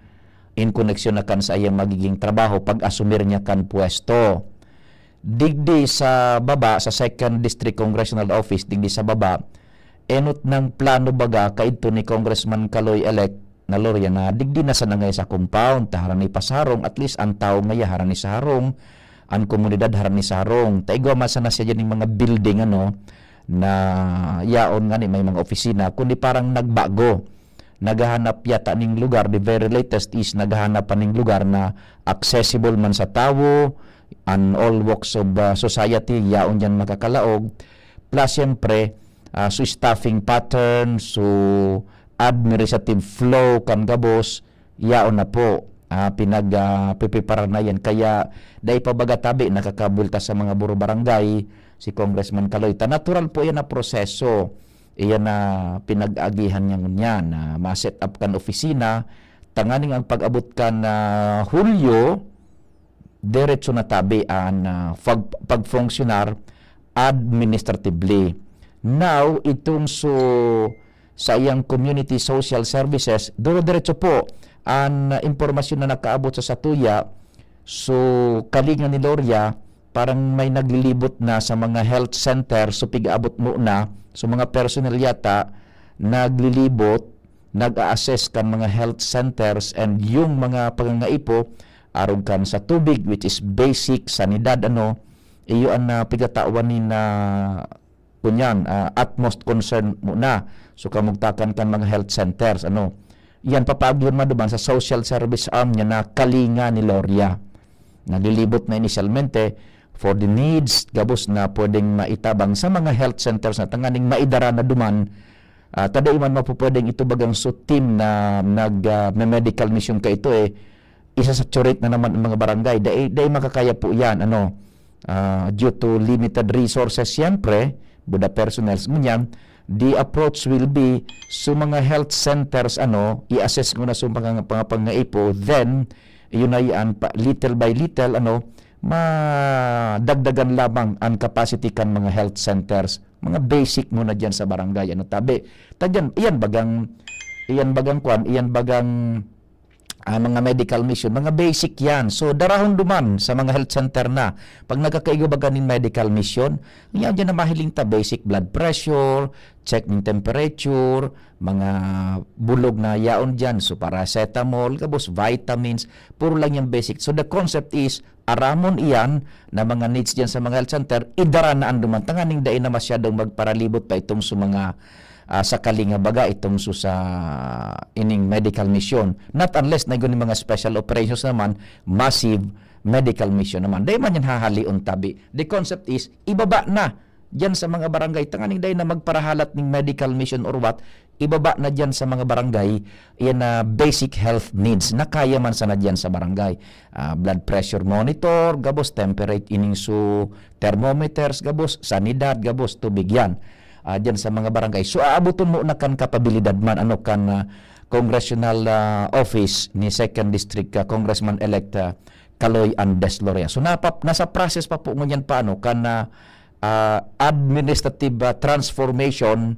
in koneksyon na kan sa iyang magiging trabaho pag asumir niya kan pwesto. Digdi sa baba, sa Second District Congressional Office, digdi sa baba, enot nang plano baga kaidto ni Congressman Kaloy-elect na Loria na digdi na sana ngaya sa compound, ta harani pa sa harong, at least ang tawo ngaya harani sa harong, ang komunidad harani sa harong. Ta igwa man sana siya dyan yung mga building, ano, na yaon nga ni may mga opisina, kundi parang nagbago. Naghahanap yata ning lugar, the very latest is naghahanap pa ning lugar na accessible man sa tawo, and all walks of, uh, society, yaon dyan makakalaog. Plus, siyempre, ah, so staffing pattern, so administrative flow kan gabos, yaon na po. Ah, pinag, ah, pipiparar na yan. Kaya, dai pa baga tabi, nakakabulta sa mga buro barangay, si Congressman Kaloy. Ta natural po yan na proseso. Iyan na pinag-agihan niya ngunyan, na ma-set up kan opisina, tanganing ang pag-abot kan, ah, Hulyo, diretso na tabi an, ah, pag-, pagfunksyonar administratively. Now, itong so, sa iyang community social services, duro-diretso po an, ah, impormasyon na nakaabot sa satuya. So, kalinga ni Loria, parang may naglilibot na sa mga health center. So, pig-abot mo na. So, mga personnel yata naglilibot, nag-a-assess kan mga health centers and yung mga pangangaipo, arog kan sa tubig, which is basic, sanidad, ano, iyo an, ah, pigtatawan ni na, kunyan, ah, utmost concern mo na. So, kamugtakan kan mga health centers, ano. Yan, papaagihon man duman sa social service arm niya na kalinga ni Loria. Naglilibot na inisyalmente for the needs, gabos na pwedeng maitabang sa mga health centers na tanganing maidara na duman. Ah, ta dai man mapupwedeng ito bagang so team na nag, ah, me-medical mission ka ito, eh, isa-saturate na naman ang mga barangay. Dai, dai makakaya po yan, ano, ah, due to limited resources, siyempre, buda personnels. Ngunyan, the approach will be, so mga health centers, ano, i-assess mo na so mga, mga pangaipo, then, yun na yan, pa, little by little, ano, madagdagan lamang ang capacity kan mga health centers. Mga basic muna dyan sa barangay, ano, tabi. Ta dyan, iyan bagang, iyan bagang kwan, iyan bagang, ah, mga medical mission, mga basic yan. So, darahon duman sa mga health center na. Pag nagkakaigo baga nin medical mission, yan dyan na mahiling ta, basic blood pressure, check nin temperature, mga bulog na yaon dyan. So, paracetamol, gabos, vitamins, puro lang yung basic. So, the concept is, aramon iyan na mga needs dyan sa mga health center, idara na an duman tanganing dai na masyadong magparalibot pa itong sa mga, ah, sa kalinga baga, itong su-, sa ining medical mission. Not unless na yung mga special operations naman, massive medical mission naman. Dai man yan hahalion tabi. The concept is, ibaba na dyan sa mga barangay, tanganing dai na magparahalat ning medical mission or what, ibaba na dyan sa mga barangay, yan na basic health needs na kaya man sana dyan sa barangay. Ah, blood pressure monitor, gabos, temperate ining su thermometers, gabos, sanidad, gabos, tubig yan. Ah, dyan sa mga barangay. So, aaboton mo na kan kapabilidad man, ano, kan, ah, congressional, ah, office ni Second District, ah, Congressman-elect, ah, Kaloy Andes Loria. So, napap-, nasa process pa po ngunyan pa, ano, kan, ah, ah, administrative, ah, transformation,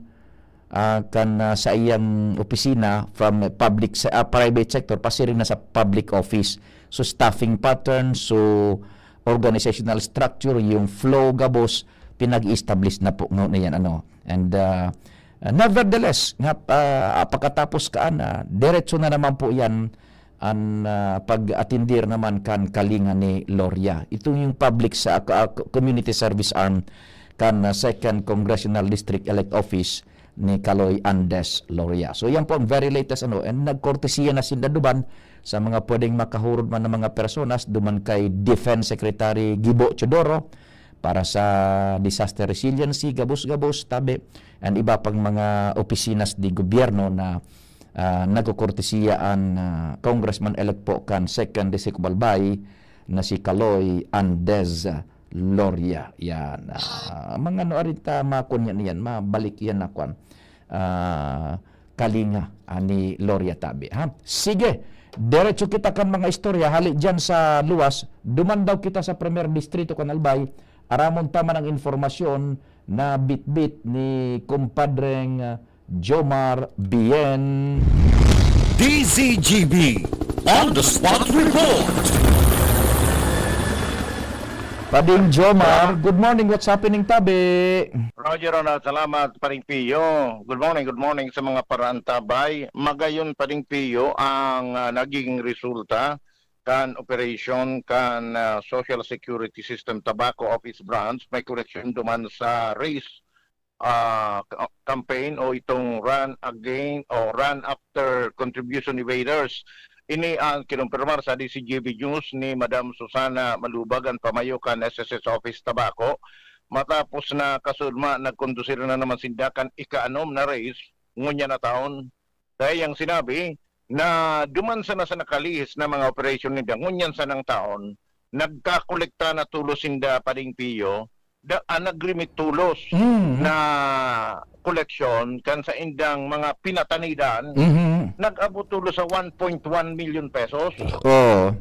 ah, kan, ah, sa iyang opisina from public se-, ah, private sector, pasiring na sa public office. So, staffing pattern, so, organizational structure, yung flow gabos, pinag-establish na po ngunyan, ano. And, ah, ah, nevertheless, nga, ah, pagkatapos kaan, ah, diretso na naman po yan an, ah, pag-atindir naman kan kalinga ni Loria. Ito yung public sa, ah, community service arm kan, ah, Second Congressional District Elect Office ni Kaloy Andes Loria. So, yan po ang very latest, ano, and nagkortesiya na sinda duman sa mga pwedeng makahurod man ng mga personas, duman kay Defense Secretary Gibo Teodoro para sa disaster resiliency, gabos-gabos, tabi, and iba pang mga opisina di gobyerno na, ah, nagkokortesiya an, ah, Congressman-elect po kan Second District of Albay na si Kaloy Andes Loria. Yan. Ah, mga ano, arin ta, makunya niyan, mabalik yan na kwan. Ah, kalinga, ah, ni Loria tabi, ha? Sige, diretso kita kan mga istorya. Hali dyan sa luwas, duman daw kita sa Primer Distrito kan Albay. Aramon ta man ang informasyon na bitbit ni kumpadreng, ah, Jomar Bien. D Z G B on the spot report. Pading Jomar, good morning. What's happening, tabi? Roger Ronald, salamat, Paring Pio. Good morning, good morning sa mga paraantabay. Magayon, Paring Pio, ang, ah, nagiging resulta kan operation kan, ah, Social Security System Tabaco Office Branch. May koreksyon duman sa race, ah, ka-, campaign o itong run again o run after contribution evaders. Ini ang kinumpirmar sa D Z G B News ni Madam Susana Malubag, an pamayo kan S S S Office Tabaco, matapos na kasudma nagkondusir na naman sinda kan ikaanom na race ngunyan na taon. Kaya yang sinabi na duman sana sa nakalihis na mga operasyon ninda ngunyan sanang taon, nagkakolekta na tulos sinda, Pading Pio, da, ah, nag-remit tulos Mhm. na koleksyon kan sa indang mga pinatanidan, Mhm. nag-abot tulos sa one point one million pesos. Oo.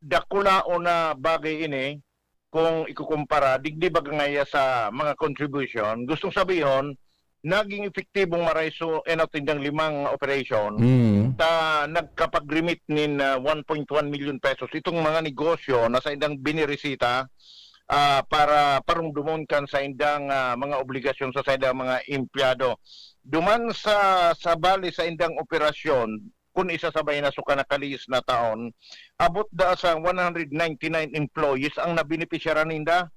Dakulaon na bagay ini kung ikukumpara digdi baga ngaya sa mga contribution. Gustong sabihon, naging epektibong maray so enot indang limang operation Mm. ta nagkapag-remit nin, ah, one point one million pesos itong mga negosyo na sa indang binirisita, ah, para parumdumon kan sa indang, ah, mga obligasyon sa, sa indang mga empleyado. Duman sa, sa bali sa indang operasyon, kun isasabay na so kan nakalihis na taon, abot daa sa one hundred ninety-nine employees ang nabenepisyaran ninda.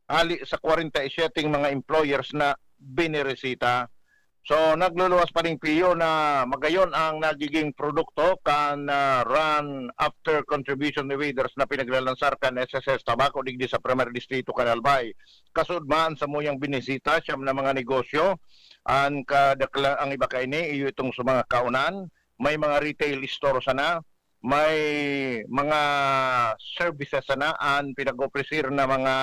Hali sa kwarenta y siyete mga employers na binirisita. So, nagluluwas pa ning piyo na magayon ang nagiging produkto kan, ah, run after contribution evaders na pinaglalansar kan S S S Tabaco digdi sa Primer Distrito kan Albay. Kasud man sa muyang binisita, siyam na mga negosyo, ang kadakla-, ang iba kaini, iyo itong sa mga kaunan, may mga retail store sana, may mga services sana an pinag-ofrecer na mga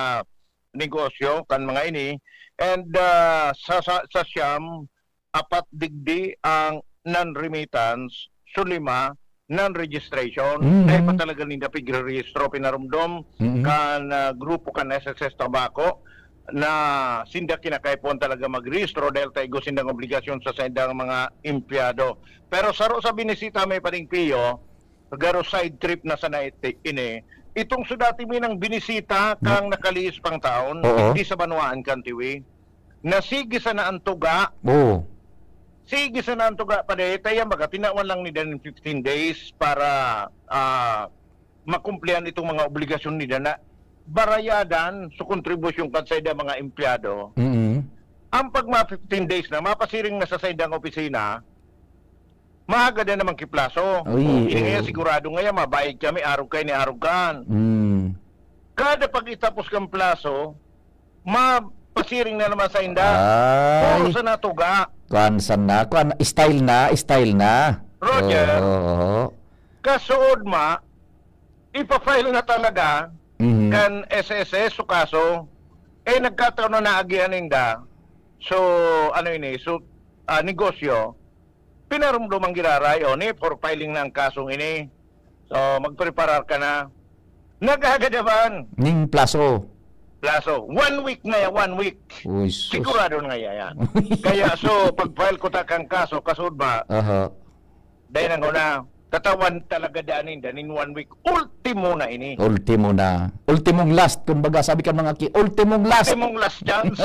negosyo kan mga ini. And, ah, sa, sa, sa siyam, apat digdi ang non-remittance, so lima, non-registration. Mhm. Dai pa talaga ninda pigre-rehistro, pinarumdom Mhm. kan, ah, grupo kan S S S Tabaco na sinda kinakaipuhan talaga magrehistro dahil ta igwa sindang obligasyon sa saindang mga empleyado. Pero saro sa binisita may paningpiyo, garo side trip na sana iti-, ini. Itong so dati mi nang binisita Na- kang nakalihis pang taon, Oo. digdi sa banwaan kan Tiwi. Na sige sana ang tuga. Oo. Sige sana ang tuga, pare. Kaya baga, tinawan lang ni Dan fifteen days para, ah, makumplihan itong mga obligasyon nila na barayadan sa kontribusyon kan sa mga empleyado. Mm. Ang pag mga fifteen days na, mapasiring na sa saindang opisina, maaga na naman ki plaso. Uy, O, ini oo. Ngayon, sigurado ngayon, mabayad kami, arog kayo ni arog kan. Mm. Kada pag-itapos kang plaso, mapasiring na naman sa inda. Ay. Puro sa natuga. Kuan, san na? Kuan, style na, style na. Roger. Oo, oo. Kasuod ma, ipa-file na talaga Mhm. kan S S S so kaso. Eh, nagkataon na naagihan ninda. So, ano ini? So, ah, negosyo. pinarumduman giraray, o, ni, for filing na ang kasong ini. So, magpreparar ka na. Nagagadaban. Ning plaso. Plaso. One week ngaya, one week. Uy, sus. Sigurado na ngaya yan. Kaya, so, pag-file ko ta kang kaso, kasud ba? Aha. Dahil ang una, katawan talaga daanin, daanin one week. Ultimo na ini. Ultimo na. Ultimong last. Kumbaga, sabi ka mga ki, ultimong last. Ultimong last chance.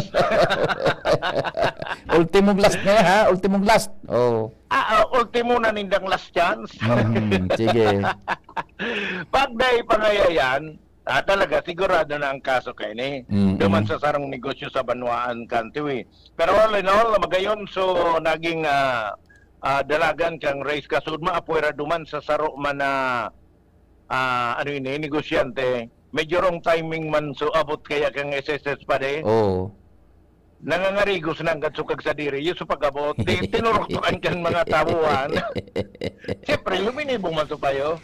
Ultimong last ngaya, ha? Ultimong last. Oh. Ah, ah, ultimo na nindang last chance. Mhm, sige. Pag dai pa ngaya yan, ah, talaga, sigurado na ang kaso kaini. Mm-mm. Duman sa sarong negosyo sa banwaan kan Tiwi. Pero all in all, magayon, so, naging, ah, ah, dalagan kang race kasud, maapwera duman sa saro man na, ah, ano ini, negosyante. Medyo wrong timing man, so, abot kaya kang S S S pa de. Oo. Nangangarigos na ang gadsukag sa diri, yung sa pag-abot, di, tinurok-tukan kan mga tabuhan. Siyempre, luminibo man to payo.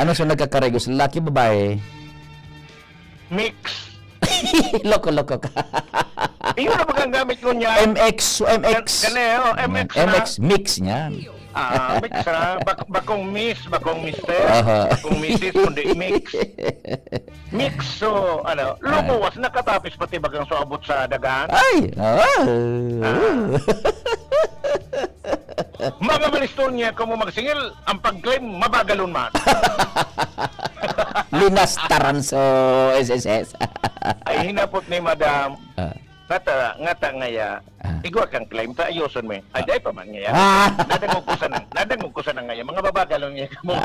Ano, so nagkakarigos? Lalaki, babae? Mix. Loko-loko ka. Iyon na bagang gamit ko niya. M X, M X. Kan-, kani, oh, M X na. M X, mix niyan. Ah, mix na. Bak-, bakong miss, bakong mister, aha, bakong misis, kundi mix. Mix, so, ano, ah, lumuwas, nakatapis pati bagang so abot sa dagan. Ay! Ah. Ah. Mga maliston niya, kamo magsingil, ang pag-claim, mabagalon man. Linastaran so S S S. Ay, hinapot ni Madam. Ah. Ngata, ngata ngaya, ah, igwa kang claim, ta ayoson mo eh. Ay, ah, dai pa man ngaya. Ah. Nadangog ko sana, nadangog ko sana ngaya, mga babagalon niya kamo.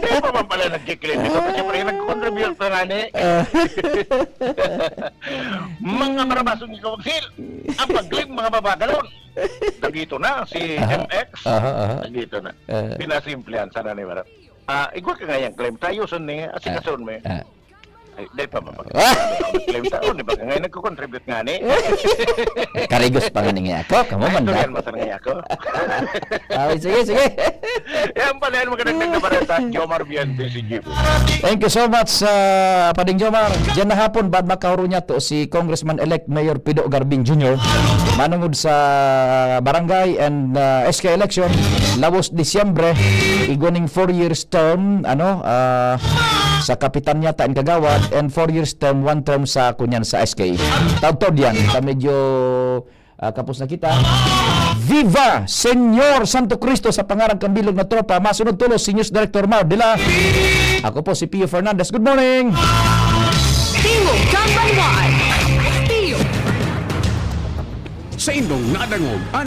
Dai pa man pala nagki-claim ito, kasi pre, nag-contribute pa nga ni. Ah. Mga marabason niya kamo, Sil, ang pag-claim, mga babagalon. Dagito na, si, aha, M X. Aha, aha. Dagito na. Ah. Pinasimplihan sana ni Madam. Ah, igwa ka ngayang claim, ta ayoson ni, asikason mo eh. Ah. Ay, dai pa mapag-, ah, claim ta, oh, di ba? Ngayon nagko-contribute nga ni. Karigos pa nga ni nga ako, kamo man ba? Ay, sorry, masar nga ako. Ah, sige, sige. Yan pala yan, magandang nagkabareta, Jomar Viante, si Jeep. Thank you so much, ah, Pading Jomar. Diyan na hapon, bad makahuro niya to si Congressman-elect Mayor Pido Garbin Junior manungod sa barangay and, ah, S K election, lawos Disyembre, igwa ning four years term, ano, ah, sa kapitan yata and kagawad, and four years term, one term sa, kunyan, sa S K. Taudtaod yan, ta medyo, ah, kapos na kita. Viva Señor Santo Cristo sa pangarag kan bilog na tropa. Masunod tulos si News Director Mar Dela. Ako po si Pio Fernandez. Good morning! Tingog kan Banwaan. Tingog. Sa indong nadangog,